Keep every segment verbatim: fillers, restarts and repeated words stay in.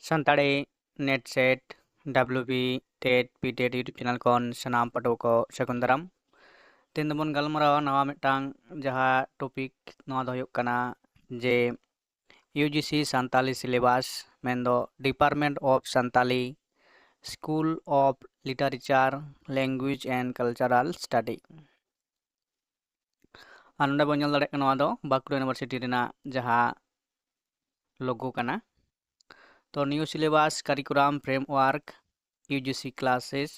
Santali NET SET, WB TET, PTET YouTube channel ᱠᱷᱚᱱ ᱥᱟᱱᱟᱢ ᱯᱟᱹᱴᱷᱩᱣᱟᱹ ᱠᱚ ᱥᱟᱹᱜᱩᱱ ᱫᱟᱨᱟᱢ᱾ ᱛᱮᱦᱮᱧ ᱫᱚᱵᱚᱱ ᱜᱟᱞᱢᱟᱨᱟᱣᱟ ᱱᱟᱣᱟ ᱢᱤᱫᱴᱟᱝ ᱡᱟᱦᱟᱸ topic, ᱱᱚᱣᱟ ᱫᱚ ᱦᱩᱭᱩᱜ ᱠᱟᱱᱟ ᱡᱮ UGC ᱥᱟᱱᱛᱟᱞᱤ syllabus, ᱢᱮᱱᱫᱚ Department of Santali, School of Literature, Language and Cultural Study᱾ ᱟᱨ ᱱᱚᱰᱮ ᱵᱚᱱ ᱧᱮᱞ ᱫᱟᱲᱮᱭᱟᱜ ᱠᱟᱱᱟ, ᱱᱚᱣᱟ ᱫᱚ ᱵᱟᱸᱠᱩᱲᱟ University ᱨᱮᱱᱟᱜ ᱡᱟᱦᱟᱸ logo ᱠᱟᱱᱟ᱾ ᱛᱚ new syllabus curriculum framework, UGC classes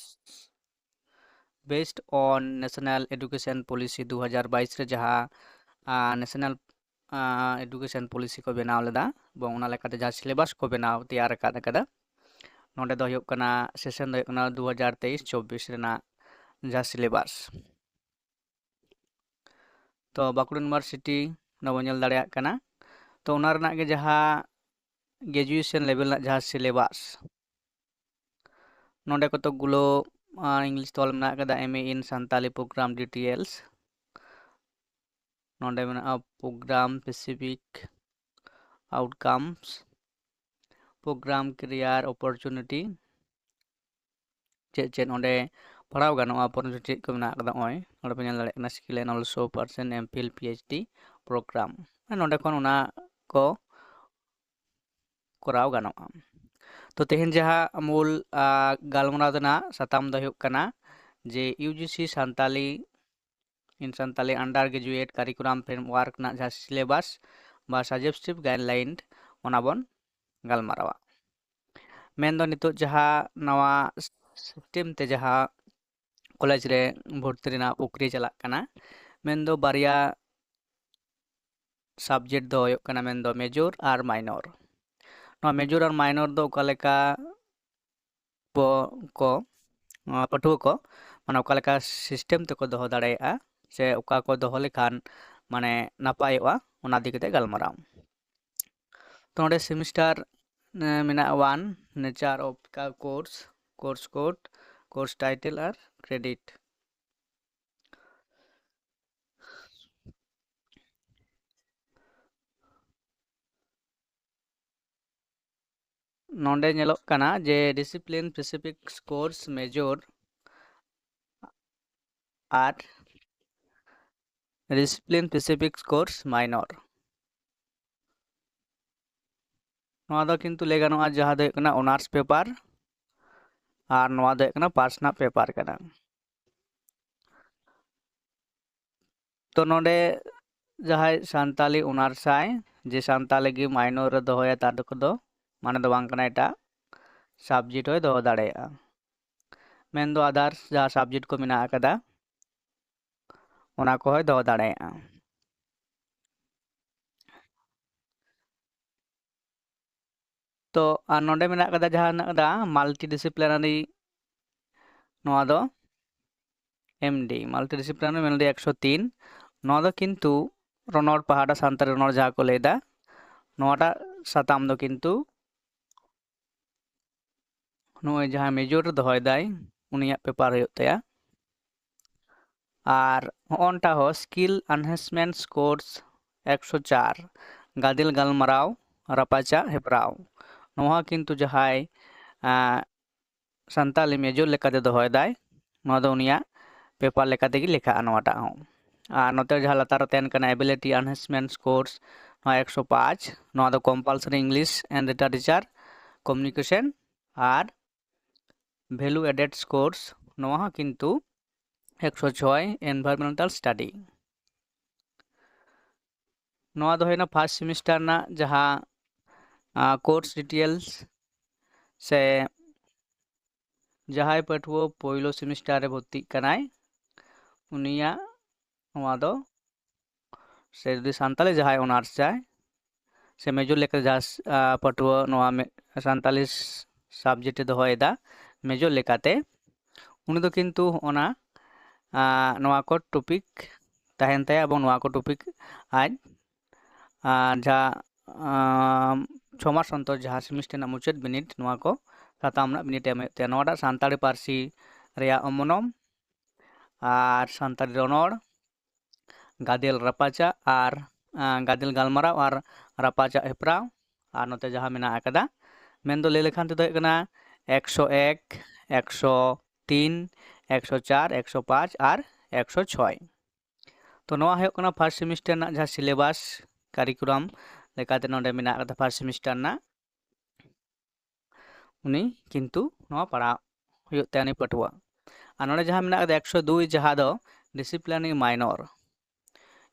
based on National Education Policy ᱫᱩ ᱦᱟᱡᱟᱨ ᱵᱟᱭᱤᱥ ᱨᱮ ᱡᱟᱦᱟᱸ ᱱᱮᱥᱱᱟᱞ ᱮᱰᱩᱠᱮᱥᱚᱱ ᱯᱚᱞᱤᱥᱤ ᱠᱚ ᱵᱮᱱᱟᱣ ᱞᱮᱫᱟ, ᱮᱵᱚᱝ ᱚᱱᱟ ᱞᱮᱠᱟᱛᱮ ᱡᱟᱦᱟᱸ syllabus ᱠᱚ ᱵᱮᱱᱟᱣ ᱛᱮᱭᱟᱨ ᱟᱠᱟᱫ ᱟᱠᱟᱫᱟ, ᱱᱚᱰᱮ ᱫᱚ ᱦᱩᱭᱩᱜ ᱠᱟᱱᱟ, session ᱫᱚ ᱦᱩᱭᱩᱜ ᱠᱟᱱᱟ ᱫᱩ ᱦᱟᱡᱟᱨ ᱛᱮᱭᱤᱥ ᱪᱚᱵᱵᱤᱥ ᱨᱮᱱᱟᱜ ᱡᱟᱦᱟᱸ syllabus᱾ ᱛᱚ ᱵᱟᱸᱠᱩᱲᱟ University ᱱᱚᱣᱟ ᱵᱚᱱ ᱧᱮᱞ ᱫᱟᱲᱮᱭᱟᱜ ᱠᱟᱱᱟ᱾ ᱛᱚ ᱚᱱᱟ ᱨᱮᱱᱟᱜ ᱜᱮ ᱡᱟᱦᱟᱸ graduation level ᱨᱮᱱᱟᱜ ᱡᱟᱦᱟᱸ syllabus, ᱱᱚᱰᱮ ᱠᱚᱛᱚᱠ ᱜᱩᱞᱳ English ᱛᱮ ᱚᱞ ᱢᱮᱱᱟᱜ ᱟᱠᱟᱫᱟ, MA in Santali program details᱾ ᱱᱚᱰᱮ ᱢᱮᱱᱟᱜᱼᱟ program specific outcomes, program career opportunity, ᱪᱮᱫ ᱪᱮᱫ ᱚᱸᱰᱮ ᱯᱟᱲᱦᱟᱣ ᱜᱟᱱᱚᱜᱼᱟ, opportunity ᱪᱮᱫ ᱠᱚ ᱢᱮᱱᱟᱜ ᱟᱠᱟᱫᱟ᱾ ᱱᱚᱜᱼᱚᱭ ᱱᱚᱰᱮ ᱯᱮ ᱧᱮᱞ ᱫᱟᱲᱮᱭᱟᱜ ᱠᱟᱱᱟ, skill and also person MPhil PhD program, ᱱᱚᱰᱮ ᱠᱷᱚᱱ ᱚᱱᱟ ᱠᱚ ᱠᱚᱨᱟᱣ ᱜᱟᱱᱚᱜᱼᱟ᱾ ᱛᱚ ᱛᱮᱦᱮᱧ ᱡᱟᱦᱟᱸ ᱢᱩᱞ ᱜᱟᱞᱢᱟᱨᱟᱣ ᱨᱮᱱᱟᱜ ᱥᱟᱛᱟᱢ ᱫᱚ ᱦᱩᱭᱩᱜ ᱠᱟᱱᱟ ᱡᱮ UGC Santali in Santali undergraduate curriculum framework ᱨᱮᱱᱟᱜ ᱡᱟᱦᱟᱸ syllabus ᱵᱟ suggestive guideline, ᱚᱱᱟ ᱵᱚᱱ ᱜᱟᱞᱢᱟᱨᱟᱣᱟ᱾ ᱢᱮᱱᱫᱚ ᱱᱤᱛᱚᱜ ᱡᱟᱦᱟᱸ ᱱᱟᱣᱟ system ᱛᱮ ᱡᱟᱦᱟᱸ ᱠᱚᱞᱮᱡᱽ ᱨᱮ ᱵᱷᱚᱨᱛᱤ ᱨᱮᱱᱟᱜ ᱯᱨᱚᱠᱨᱤᱭᱟ ᱪᱟᱞᱟᱜ ᱠᱟᱱᱟ, ᱢᱮᱱᱫᱚ ᱵᱟᱨᱭᱟ subject ᱫᱚ ᱦᱩᱭᱩᱜ ᱠᱟᱱᱟ ᱢᱮᱱᱫᱚ major ᱟᱨ minor᱾ ᱱᱚᱣᱟ major ᱟᱨ minor ᱫᱚ ᱚᱠᱟ ᱞᱮᱠᱟ ᱠᱚ, ᱠᱚ, ᱯᱟᱹᱴᱷᱩᱣᱟᱹ ᱠᱚ ᱢᱟᱱᱮ ᱚᱠᱟ ᱞᱮᱠᱟ system ᱛᱮᱠᱚ ᱫᱚᱦᱚ ᱫᱟᱲᱮᱭᱟᱜᱼᱟ, ᱥᱮ ᱚᱠᱟ ᱠᱚ ᱫᱚᱦᱚ ᱞᱮᱠᱷᱟᱱ ᱢᱟᱱᱮ ᱱᱟᱯᱟᱭᱚᱜᱼᱟ, ᱚᱱᱟ ᱤᱫᱤ ᱠᱟᱛᱮ ᱜᱟᱞᱢᱟᱨᱟᱣ᱾ ᱛᱚ ᱱᱚᱰᱮ semester ᱢᱮᱱᱟᱜᱼᱟ one, nature of course, course code, course title R credit᱾ ᱱᱚᱰᱮ ᱧᱮᱞᱚᱜ ᱠᱟᱱᱟ ᱡᱮ discipline specific course major ᱟᱨ discipline specific course minor᱾ ᱱᱚᱣᱟ ᱫᱚ ᱠᱤᱱᱛᱩ ᱞᱟᱹᱭ ᱜᱟᱱᱚᱜᱼᱟ ᱡᱟᱦᱟᱸ ᱫᱚ ᱦᱩᱭᱩᱜ ᱠᱟᱱᱟ ᱚᱱᱟᱨᱥ ᱯᱮᱯᱟᱨ, ᱟᱨ ᱱᱚᱣᱟ ᱫᱚ ᱦᱩᱭᱩᱜ ᱠᱟᱱᱟ ᱯᱟᱥ ᱨᱮᱱᱟᱜ ᱯᱮᱯᱟᱨ ᱠᱟᱱᱟ᱾ ᱛᱚ ᱱᱚᱰᱮ ᱡᱟᱦᱟᱸᱭ ᱥᱟᱱᱛᱟᱞᱤ ᱚᱱᱟᱨᱥ ᱟᱭ, ᱡᱮ ᱥᱟᱱᱛᱟᱞᱤ ᱜᱮ ᱢᱟᱭᱱᱚᱨ ᱨᱮ ᱫᱚᱦᱚᱭᱟ, ᱛᱟᱨ ᱫᱚ ᱢᱟᱱᱮ ᱫᱚ ᱵᱟᱝ ᱠᱟᱱᱟ, ᱮᱴᱟᱜ ᱥᱟᱵᱡᱮᱠᱴ ᱦᱚᱸᱭ ᱫᱚᱦᱚ ᱫᱟᱲᱮᱭᱟᱜᱼᱟ᱾ ᱢᱮᱱᱫᱚ ᱟᱫᱟᱨᱥ ᱡᱟᱦᱟᱸ ᱥᱟᱵᱡᱮᱠᱴ ᱠᱚ ᱢᱮᱱᱟᱜ ᱟᱠᱟᱫᱟ, ᱚᱱᱟ ᱠᱚᱦᱚᱸᱭ ᱫᱚᱦᱚ ᱫᱟᱲᱮᱭᱟᱜᱼᱟ᱾ ᱛᱚ ᱟᱨ ᱱᱚᱰᱮ ᱢᱮᱱᱟᱜ ᱟᱠᱟᱫᱟ ᱡᱟᱦᱟᱸ ᱢᱮᱱᱟᱜ ᱟᱠᱟᱫᱟ multidisciplinary, ᱱᱚᱣᱟ ᱫᱚ ᱮᱢ ᱰᱤ, multidisciplinary ᱢᱮᱱ ᱞᱮᱫᱟ ᱮᱠᱥᱚ ᱛᱤᱱ᱾ ᱱᱚᱣᱟ ᱫᱚ ᱠᱤᱱᱛᱩ ᱨᱚᱱᱚᱲ ᱯᱟᱦᱴᱟ, ᱥᱟᱱᱛᱟᱲᱤ ᱨᱚᱱᱚᱲ ᱡᱟᱦᱟᱸ ᱠᱚ ᱞᱟᱹᱭᱫᱟ, ᱱᱚᱣᱟᱴᱟᱜ ᱥᱟᱛᱟᱢ ᱫᱚ ᱠᱤᱱᱛᱩ ᱱᱚᱜᱼᱚᱭ ᱡᱟᱦᱟᱸ ᱢᱮᱡᱚᱨ ᱨᱮ ᱫᱚᱦᱚᱭᱮᱫᱟᱭ, ᱩᱱᱤᱭᱟᱜ ᱯᱮᱯᱟᱨ ᱦᱩᱭᱩᱜ ᱛᱟᱭᱟ᱾ ᱟᱨ ᱦᱚᱸᱜᱼᱚᱱᱴᱟ ᱦᱚᱸ skill enhancement course ᱮᱠᱥᱚ ᱪᱟᱨ, ᱜᱟᱫᱮᱞ ᱜᱟᱞᱢᱟᱨᱟᱣ ᱨᱟᱯᱟᱪᱟᱜ ᱦᱮᱯᱨᱟᱣ, ᱱᱚᱣᱟ ᱠᱤᱱᱛᱩ ᱡᱟᱦᱟᱸᱭ ᱟᱸ, ᱥᱟᱱᱛᱟᱞᱤ ᱢᱮᱡᱚᱨ ᱞᱮᱠᱟᱛᱮ ᱫᱚᱦᱚᱭᱮᱫᱟᱭ, ᱱᱚᱣᱟ ᱫᱚ ᱩᱱᱤᱭᱟᱜ ᱯᱮᱯᱟᱨ ᱞᱮᱠᱟ ᱛᱮᱜᱮ ᱞᱮᱠᱷᱟᱜᱼᱟ ᱱᱚᱣᱟᱴᱟᱜ ᱦᱚᱸ᱾ ᱟᱨ ᱱᱚᱛᱮ ᱡᱟᱦᱟᱸ ᱞᱟᱛᱟᱨ ᱨᱮ ᱛᱟᱦᱮᱱ ᱠᱟᱱᱟ ability enhancement course, ᱱᱚᱣᱟ ᱮᱠᱥᱚ ᱯᱟᱸᱪ, ᱱᱚᱣᱟ ᱫᱚ compulsory English and literature, communication R value added course, ᱱᱚᱣᱟ ᱦᱚᱸ ᱠᱤᱱᱛᱩ ᱮᱠᱥᱚ ᱪᱷᱚᱭ environmental study᱾ ᱱᱚᱣᱟ ᱫᱚ ᱦᱩᱭᱱᱟ first semester ᱨᱮᱱᱟᱜ ᱡᱟᱦᱟᱸ course details ᱥᱮ ᱡᱟᱦᱟᱸᱭ ᱯᱟᱹᱴᱷᱩᱣᱟᱹ ᱯᱳᱭᱞᱳ semester ᱨᱮ ᱵᱷᱚᱨᱛᱤᱜ ᱠᱟᱱᱟᱭ, ᱩᱱᱤᱭᱟᱜ ᱱᱚᱣᱟ ᱫᱚ, ᱥᱮ ᱡᱩᱫᱤ ᱥᱟᱱᱛᱟᱲᱤ ᱡᱟᱦᱟᱸᱭ ᱚᱱᱟᱨᱥ ᱪᱟᱭ ᱥᱮ ᱢᱮᱡᱚᱨ ᱞᱮᱠᱟ ᱡᱟᱦᱟᱸ ᱯᱟᱹᱴᱷᱩᱣᱟᱹ ᱱᱚᱣᱟ ᱥᱟᱱᱛᱟᱲᱤ subject ᱮ ᱫᱚᱦᱚᱭᱮᱫᱟ ᱢᱮᱡᱚᱨ ᱞᱮᱠᱟᱛᱮ, ᱩᱱᱤ ᱫᱚ ᱠᱤᱱᱛᱩ ᱚᱱᱟ ᱱᱚᱣᱟ ᱠᱚ topic ᱛᱟᱦᱮᱱ ᱛᱟᱭᱟ ᱮᱵᱚᱝ ᱱᱚᱣᱟ ᱠᱚ topic ᱟᱡ ᱡᱟᱦᱟᱸ ᱪᱷᱚ ᱢᱟᱥ ᱚᱱᱛᱚᱨ ᱡᱟᱦᱟᱸ semester ᱨᱮᱱᱟᱜ ᱢᱩᱪᱟᱹᱫ ᱵᱤᱱᱤᱰ, ᱱᱚᱣᱟ ᱠᱚ ᱥᱟᱛᱟᱢ ᱨᱮᱱᱟᱜ ᱵᱤᱱᱤᱰ ᱮ ᱮᱢ ᱦᱩᱭᱩᱜ ᱛᱟᱭᱟ᱾ ᱱᱚᱣᱟᱴᱟᱜ ᱥᱟᱱᱛᱟᱲᱤ ᱯᱟᱹᱨᱥᱤ ᱨᱮᱭᱟᱜ ᱚᱢᱚᱱᱚᱢ ᱟᱨ ᱥᱟᱱᱛᱟᱲᱤ ᱨᱚᱱᱚᱲ, ᱜᱟᱫᱮᱞ ᱨᱟᱯᱟᱪᱟᱜ ᱟᱨ ᱜᱟᱫᱮᱞ ᱜᱟᱞᱢᱟᱨᱟᱣ ᱟᱨ ᱨᱟᱯᱟᱪᱟᱜ ᱦᱮᱯᱨᱟᱣ, ᱟᱨ ᱱᱚᱛᱮ ᱡᱟᱦᱟᱸ ᱢᱮᱱᱟᱜ ᱟᱠᱟᱫᱟ ᱢᱮᱱᱫᱚ ᱞᱟᱹᱭ ᱞᱮᱠᱷᱟᱱ ᱛᱮᱫᱚ ᱦᱩᱭᱩᱜ ᱠᱟᱱᱟ ᱮᱠᱥᱚ ᱮᱠ, ᱮᱠᱥᱚ ᱛᱤᱱ, ᱮᱠᱥᱚ ᱪᱟᱨ, ᱮᱠᱥᱚ ᱯᱟᱸᱪ ᱟᱨ ᱮᱠᱥᱚ ᱪᱷᱚᱭ᱾ ᱛᱚ ᱱᱚᱣᱟ ᱦᱩᱭᱩᱜ ᱠᱟᱱᱟ first semester ᱨᱮᱱᱟᱜ ᱡᱟᱦᱟᱸ syllabus, curriculum ᱞᱮᱠᱟᱛᱮ ᱱᱚᱰᱮ ᱢᱮᱱᱟᱜ ᱟᱠᱟᱫᱟ first semester ᱨᱮᱱᱟᱜ, ᱩᱱᱤ ᱠᱤᱱᱛᱩ ᱱᱚᱣᱟ ᱯᱟᱲᱦᱟᱣ ᱦᱩᱭᱩᱜ ᱛᱟᱭᱟ ᱩᱱᱤ ᱯᱟᱹᱴᱷᱩᱣᱟᱹ᱾ ᱟᱨ ᱱᱚᱰᱮ ᱡᱟᱦᱟᱸ ᱢᱮᱱᱟᱜ ᱟᱠᱟᱫᱟ ᱮᱠᱥᱚ ᱫᱩᱭ, ᱡᱟᱦᱟᱸ ᱫᱚ disciplinary minor,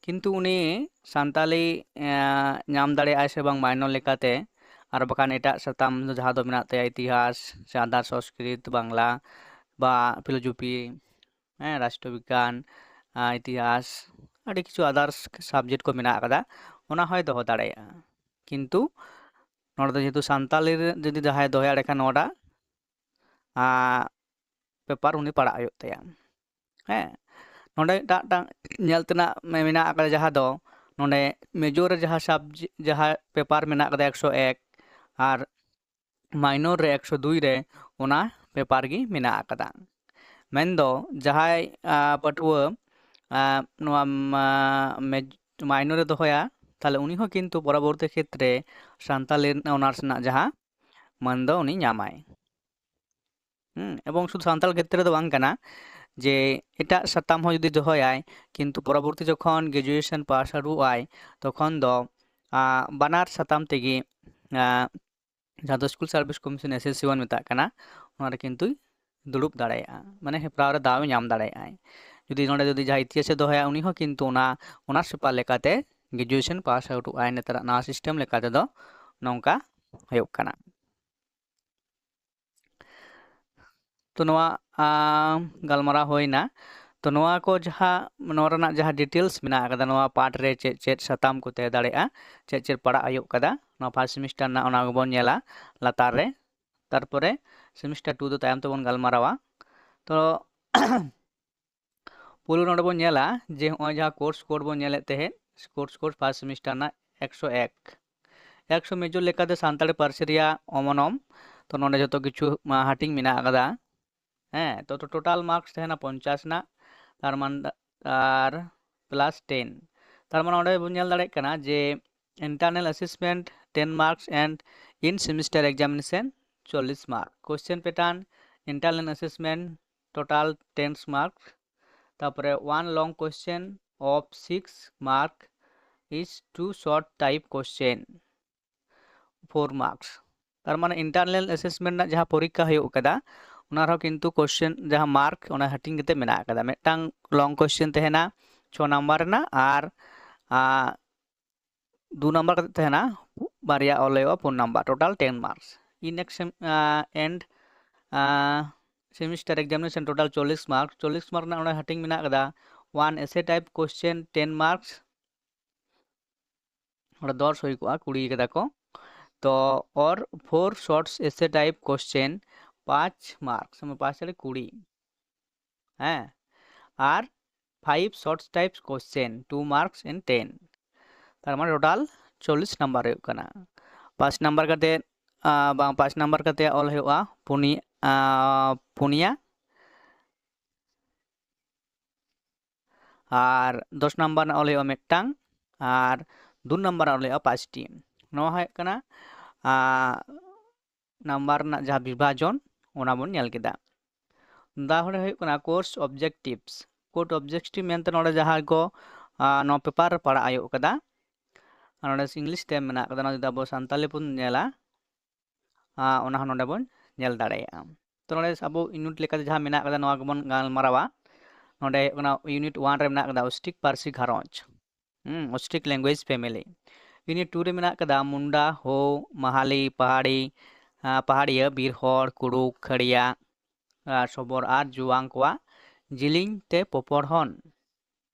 ᱠᱤᱱᱛᱩ ᱩᱱᱤ ᱥᱟᱱᱛᱟᱞᱤ, ᱮᱸ, ᱧᱟᱢ ᱫᱟᱲᱮᱭᱟᱜᱼᱟᱭ ᱥᱮ ᱵᱟᱝ minor ᱞᱮᱠᱟᱛᱮ, ᱟᱨ ᱵᱟᱠᱷᱟᱱ ᱮᱴᱟᱜ ᱥᱟᱛᱟᱢ ᱫᱚ ᱡᱟᱦᱟᱸ ᱫᱚ ᱢᱮᱱᱟᱜ ᱛᱟᱭᱟ ᱤᱛᱤᱦᱟᱥ ᱥᱮ other ᱥᱚᱸᱥᱠᱨᱤᱛ, ᱵᱟᱝᱞᱟ ᱵᱟ philosophy, ᱦᱮᱸ, ᱨᱟᱥᱴᱨᱚ ᱵᱤᱜᱽᱜᱟᱱ, ᱟᱸ, ᱤᱛᱤᱦᱟᱥ, ᱟᱹᱰᱤ ᱠᱤᱪᱷᱩ others subject ᱠᱚ ᱢᱮᱱᱟᱜ ᱟᱠᱟᱫᱟ, ᱚᱱᱟ ᱦᱚᱸᱭ ᱫᱚᱦᱚ ᱫᱟᱲᱮᱭᱟᱜᱼᱟ᱾ ᱠᱤᱱᱛᱩ ᱱᱚᱰᱮ ᱫᱚ ᱡᱮᱦᱮᱛᱩ ᱥᱟᱱᱛᱟᱞᱤ ᱨᱮ ᱡᱩᱫᱤ ᱡᱟᱦᱟᱸᱭ ᱫᱚᱦᱚᱭᱟ, ᱮᱸᱰᱮᱠᱷᱟᱱ ᱱᱚᱣᱟᱴᱟᱜ, ᱟᱸ, paper ᱩᱱᱤ ᱯᱟᱲᱟᱜ ᱦᱩᱭᱩᱜ ᱛᱟᱭᱟ᱾ ᱦᱮᱸ, ᱱᱚᱰᱮ ᱢᱤᱫᱴᱟᱝ, ᱢᱤᱫᱴᱟᱝ ᱧᱮᱞ ᱛᱮᱱᱟᱜ ᱢᱮ-, ᱢᱮᱱᱟᱜ ᱟᱠᱟᱫᱟ, ᱡᱟᱦᱟᱸ ᱫᱚ ᱱᱚᱰᱮ major ᱨᱮ ᱡᱟᱦᱟᱸ subject, ᱡᱟᱦᱟᱸ paper ᱢᱮᱱᱟᱜ ᱟᱠᱟᱫᱟ ᱮᱠᱥᱚ ᱮᱠ, ᱟᱨ minor ᱨᱮ ᱮᱠᱥᱚ ᱫᱩᱭ ᱨᱮ ᱚᱱᱟ paper ᱜᱮ ᱢᱮᱱᱟᱜ ᱟᱠᱟᱫᱟ᱾ ᱢᱮᱱᱫᱚ ᱡᱟᱦᱟᱸᱭ, ᱟᱸ, ᱯᱟᱹᱴᱷᱩᱣᱟᱹ, ᱟᱸ, ᱱᱚᱣᱟ, ᱢᱟ-, maj-, minor ᱮ ᱫᱚᱦᱚᱭᱟ, ᱛᱟᱦᱞᱮ ᱩᱱᱤ ᱦᱚᱸ ᱠᱤᱱᱛᱩ ᱯᱚᱨᱚᱵᱚᱨᱛᱤ ᱠᱷᱮᱛᱨᱮ ᱥᱟᱱᱛᱟᱞᱤ honours ᱨᱮᱱᱟᱜ ᱡᱟᱦᱟᱸ ᱢᱟᱹᱱ ᱫᱚ ᱩᱱᱤ ᱧᱟᱢᱟᱭ᱾ ᱦᱩᱸ, ᱮᱵᱚᱝ ᱥᱩᱫᱷᱩ ᱥᱟᱱᱛᱟᱲ ᱠᱷᱮᱛᱨᱮ ᱫᱚ ᱵᱟᱝ ᱠᱟᱱᱟ, ᱡᱮ ᱮᱴᱟᱜ ᱥᱟᱛᱟᱢ ᱦᱚᱸ ᱡᱩᱫᱤ ᱫᱚᱦᱚᱭᱟᱭ, ᱠᱤᱱᱛᱩ ᱯᱚᱨᱚᱵᱚᱨᱛᱤ ᱡᱚᱠᱷᱚᱱ graduation pass out ᱟᱭ, ᱛᱚᱠᱷᱚᱱ ᱫᱚ, ᱟᱸ, ᱵᱟᱱᱟᱨ ᱥᱟᱛᱟᱢ ᱛᱮᱜᱮ, ᱟᱸ, ᱡᱟᱦᱟᱸ ᱫᱚ School Service Commission, S S C ᱵᱚᱱ ᱢᱮᱛᱟᱜ ᱠᱟᱱᱟ, ᱚᱱᱟ ᱨᱮ ᱠᱤᱱᱛᱩᱭ ᱫᱩᱲᱩᱵ ᱫᱟᱲᱮᱭᱟᱜᱼᱟ, ᱢᱟᱱᱮ ᱦᱮᱯᱨᱟᱣ ᱨᱮ ᱫᱟᱣ ᱮ ᱧᱟᱢ ᱫᱟᱲᱮᱭᱟᱜᱼᱟᱭ᱾ ᱡᱩᱫᱤ ᱱᱚᱰᱮ ᱡᱩᱫᱤ ᱡᱟᱦᱟᱸᱭ ᱤᱛᱤᱦᱟᱥᱮ ᱫᱚᱦᱚᱭᱟ, ᱩᱱᱤ ᱦᱚᱸ ᱠᱤᱱᱛᱩ ᱚᱱᱟ honours paper ᱞᱮᱠᱟᱛᱮ graduation pass out ᱟᱭ᱾ ᱱᱮᱛᱟᱨᱟᱜ ᱱᱟᱣᱟ system ᱞᱮᱠᱟ ᱛᱮᱫᱚ ᱱᱚᱝᱠᱟ ᱦᱩᱭᱩᱜ ᱠᱟᱱᱟ᱾ ᱛᱚ ᱱᱚᱣᱟ, ᱟᱸ, ᱜᱟᱞᱢᱟᱨᱟᱣ ᱦᱩᱭᱱᱟ᱾ ᱛᱚ ᱱᱚᱣᱟ ᱠᱚ ᱡᱟᱦᱟᱸ, ᱱᱚᱣᱟ ᱨᱮᱱᱟᱜ ᱡᱟᱦᱟᱸ details ᱢᱮᱱᱟᱜ ᱟᱠᱟᱫᱟ, ᱱᱚᱣᱟ part ᱨᱮ ᱪᱮᱫ ᱪᱮᱫ ᱥᱟᱛᱟᱢ ᱠᱚ ᱛᱟᱦᱮᱸ ᱫᱟᱲᱮᱭᱟᱜᱼᱟ, ᱪᱮᱫ ᱪᱮᱫ ᱯᱟᱲᱟᱜ ᱦᱩᱭᱩᱜ ᱠᱟᱫᱟ, ᱱᱚᱣᱟ first semester ᱨᱮᱱᱟᱜ ᱚᱱᱟ ᱜᱮᱵᱚᱱ ᱧᱮᱞᱟ ᱞᱟᱛᱟᱨ ᱨᱮ᱾ ᱛᱟᱨᱯᱚᱨᱮ semester two ᱫᱚ ᱛᱟᱭᱚᱢ ᱛᱮᱵᱚᱱ ᱜᱟᱞᱢᱟᱨᱟᱣᱟ᱾ ᱛᱚ ᱯᱩᱭᱞᱩ ᱱᱚᱰᱮ ᱵᱚᱱ ᱧᱮᱞᱟ ᱡᱮ ᱱᱚᱜᱼᱚᱭ ᱡᱟᱦᱟᱸ course code ᱵᱚᱱ ᱧᱮᱞᱮᱫ ᱛᱟᱦᱮᱸᱫ, course code first semester ᱨᱮᱱᱟᱜ ᱮᱠᱥᱚ ᱮᱠ, ᱮᱠᱥᱚ major ᱞᱮᱠᱟᱛᱮ ᱥᱟᱱᱛᱟᱲᱤ ᱯᱟᱹᱨᱥᱤ ᱨᱮᱭᱟᱜ ᱚᱢᱚᱱᱚᱢ᱾ ᱛᱚ ᱱᱚᱰᱮ ᱡᱚᱛᱚ ᱠᱤᱪᱷᱩ, ᱢᱟ, ᱦᱟᱹᱴᱤᱧ ᱢᱮᱱᱟᱜ ᱟᱠᱟᱫᱟ᱾ ᱦᱮᱸ, ᱛᱚ, ᱛᱚ total marks ᱛᱟᱦᱮᱱᱟ ᱯᱚᱧᱪᱟᱥ ᱨᱮᱱᱟᱜ, ᱛᱟᱨ ᱢᱟᱱᱮ, ᱟᱨ plus ten᱾ ᱛᱟᱨ ᱢᱟᱱᱮ ᱚᱸᱰᱮ ᱵᱚᱱ ᱧᱮᱞ ᱫᱟᱲᱮᱭᱟᱜ ᱠᱟᱱᱟ ᱡᱮ internal assessment ten marks and in semester examination চল্লিশ mark. Question pattern, internal assessment, total ten mark. তারপরে one long question of six mark is two short type question, four marks. ᱛᱟᱨ ᱢᱟᱱᱮ internal assessment ᱨᱮᱱᱟᱜ ᱡᱟᱦᱟᱸ ᱯᱚᱨᱤᱠᱠᱷᱟ ᱦᱩᱭᱩᱜ ᱠᱟᱫᱟ, ᱚᱱᱟ ᱨᱮᱦᱚᱸ ᱠᱤᱱᱛᱩ question ᱡᱟᱦᱟᱸ mark, ᱚᱱᱟ ᱦᱟᱹᱴᱤᱧ ᱠᱟᱛᱮ ᱢᱮᱱᱟᱜ ᱠᱟᱫᱟ᱾ ᱢᱤᱫᱴᱟᱝ long question ᱛᱟᱦᱮᱱᱟ ᱪᱷᱚ ᱱᱟᱢᱵᱟᱨ ᱨᱮᱱᱟᱜ, ᱟᱨ ᱟᱨ ᱫᱩ ᱱᱟᱢᱵᱟᱨ ᱠᱟᱛᱮ ᱛᱟᱦᱮᱱᱟ ᱵᱟᱨᱭᱟ, ᱚᱞ ᱦᱩᱭᱩᱜᱼᱟ ᱯᱩᱱ number, total ten marks. In next sem-, ᱟᱸ, end, ᱟᱸ, semester examination total ᱪᱚᱞᱞᱤᱥ mark. ᱪᱚᱞᱞᱤᱥ mark ᱨᱮᱱᱟᱜ ᱚᱸᱰᱮ ᱦᱟᱹᱴᱤᱧ ᱢᱮᱱᱟᱜ ᱠᱟᱫᱟ, one essay type question ten marks, ᱚᱸᱰᱮ ᱫᱚᱥ ᱦᱩᱭ ᱠᱚᱜᱼᱟ, ᱠᱩᱲᱤ ᱠᱟᱫᱟ ᱠᱚ᱾ ᱛᱚ, or four shorts essay type question ᱯᱟᱸᱪ marks, ᱢᱟᱱᱮ ᱯᱟᱸᱪ ᱪᱟᱨᱮ ᱠᱩᱲᱤ᱾ ᱦᱮᱸ, ᱟᱨ five shorts type question, two marks in ten. ᱛᱟᱨ ᱢᱟᱱᱮ total ᱪᱚᱞᱞᱤᱥ ᱱᱟᱢᱵᱟᱨ ᱦᱩᱭᱩᱜ ᱠᱟᱱᱟ᱾ ᱯᱟᱸᱪ ᱱᱟᱢᱵᱟᱨ ᱠᱟᱛᱮ, ᱟᱸ, ᱵᱟᱝ, ᱯᱟᱸᱪ ᱱᱟᱢᱵᱟᱨ ᱠᱟᱛᱮ ᱚᱞ ᱦᱩᱭᱩᱜᱼᱟ ᱯᱩᱱᱭᱟ, ᱟᱸ, ᱯᱩᱱᱭᱟ, ᱟᱨ ᱫᱚᱥ ᱱᱟᱢᱵᱟᱨ ᱨᱮᱱᱟᱜ ᱚᱞ ᱦᱩᱭᱩᱜᱼᱟ ᱢᱤᱫᱴᱟᱝ, ᱟᱨ ᱫᱩ ᱱᱟᱢᱵᱟᱨ ᱨᱮᱱᱟᱜ ᱚᱞ ᱦᱩᱭᱩᱜᱼᱟ ᱯᱟᱸᱪᱴᱤ᱾ ᱱᱚᱣᱟ ᱦᱩᱭᱩᱜ ᱠᱟᱱᱟ, ᱟᱸ, ᱱᱟᱢᱵᱟᱨ ᱨᱮᱱᱟᱜ ᱡᱟᱦᱟᱸ ᱵᱤᱵᱷᱟᱡᱚᱱ, ᱚᱱᱟ ᱵᱚᱱ ᱧᱮᱞ ᱠᱮᱫᱟ᱾ ᱛᱟᱨᱯᱚᱨᱮ ᱦᱩᱭᱩᱜ ᱠᱟᱱᱟ course objectives᱾ Course objective ᱢᱮᱱᱛᱮ ᱱᱚᱰᱮ ᱡᱟᱦᱟᱸ ᱠᱚ, ᱟᱸ, ᱱᱚᱣᱟ ᱯᱮᱯᱟᱨ ᱨᱮ ᱯᱟᱲᱟᱜ ᱦᱩᱭᱩᱜ ᱠᱟᱫᱟ, ᱟᱨ ᱱᱚᱰᱮ ᱤᱝᱞᱤᱥ ᱛᱮ ᱢᱮᱱᱟᱜ ᱠᱟᱫᱟ, ᱱᱚᱣᱟ ᱡᱩᱫᱤ ᱟᱵᱚ ᱥᱟᱱᱛᱟᱞᱤ ᱵᱚᱱ ᱧᱮᱞᱟ, ᱟᱸ, ᱚᱱᱟ ᱦᱚᱸ ᱱᱚᱰᱮ ᱵᱚᱱ ᱧᱮᱞ ᱫᱟᱲᱮᱭᱟᱜᱼᱟ᱾ ᱛᱚ ᱱᱚᱰᱮ ᱟᱵᱚ unit ᱞᱮᱠᱟᱛᱮ ᱡᱟᱦᱟᱸ ᱢᱮᱱᱟᱜ ᱠᱟᱫᱟ, ᱱᱚᱣᱟ ᱜᱮᱵᱚᱱ ᱜᱟᱞᱢᱟᱨᱟᱣᱟ᱾ ᱱᱚᱰᱮ ᱦᱩᱭᱩᱜ ᱠᱟᱱᱟ unit one ᱨᱮ ᱢᱮᱱᱟᱜ ᱠᱟᱫᱟ ᱚᱥᱴᱨᱤᱠ ᱯᱟᱹᱨᱥᱤ ᱜᱷᱟᱨᱚᱸᱡᱽ, ᱦᱩᱸ, Austric language family᱾ Unit two ᱨᱮ ᱢᱮᱱᱟᱜ ᱠᱟᱫᱟ ᱢᱩᱱᱰᱟ, ᱦᱳ, ᱢᱟᱦᱟᱞᱤ, ᱯᱟᱦᱟᱲᱤ, ᱟᱸ, ᱯᱟᱦᱟᱲᱤᱭᱟᱹ, ᱵᱤᱨ ᱦᱚᱲ, ᱠᱩᱲᱩᱠ, ᱠᱷᱟᱹᱲᱤᱭᱟ, ᱟᱨ ᱥᱚᱵᱚᱨ ᱟᱨ ᱡᱩᱣᱟᱝ ᱠᱚᱣᱟᱜ ᱡᱤᱞᱤᱧ ᱛᱮ ᱯᱚᱯᱚᱲᱦᱚᱱ᱾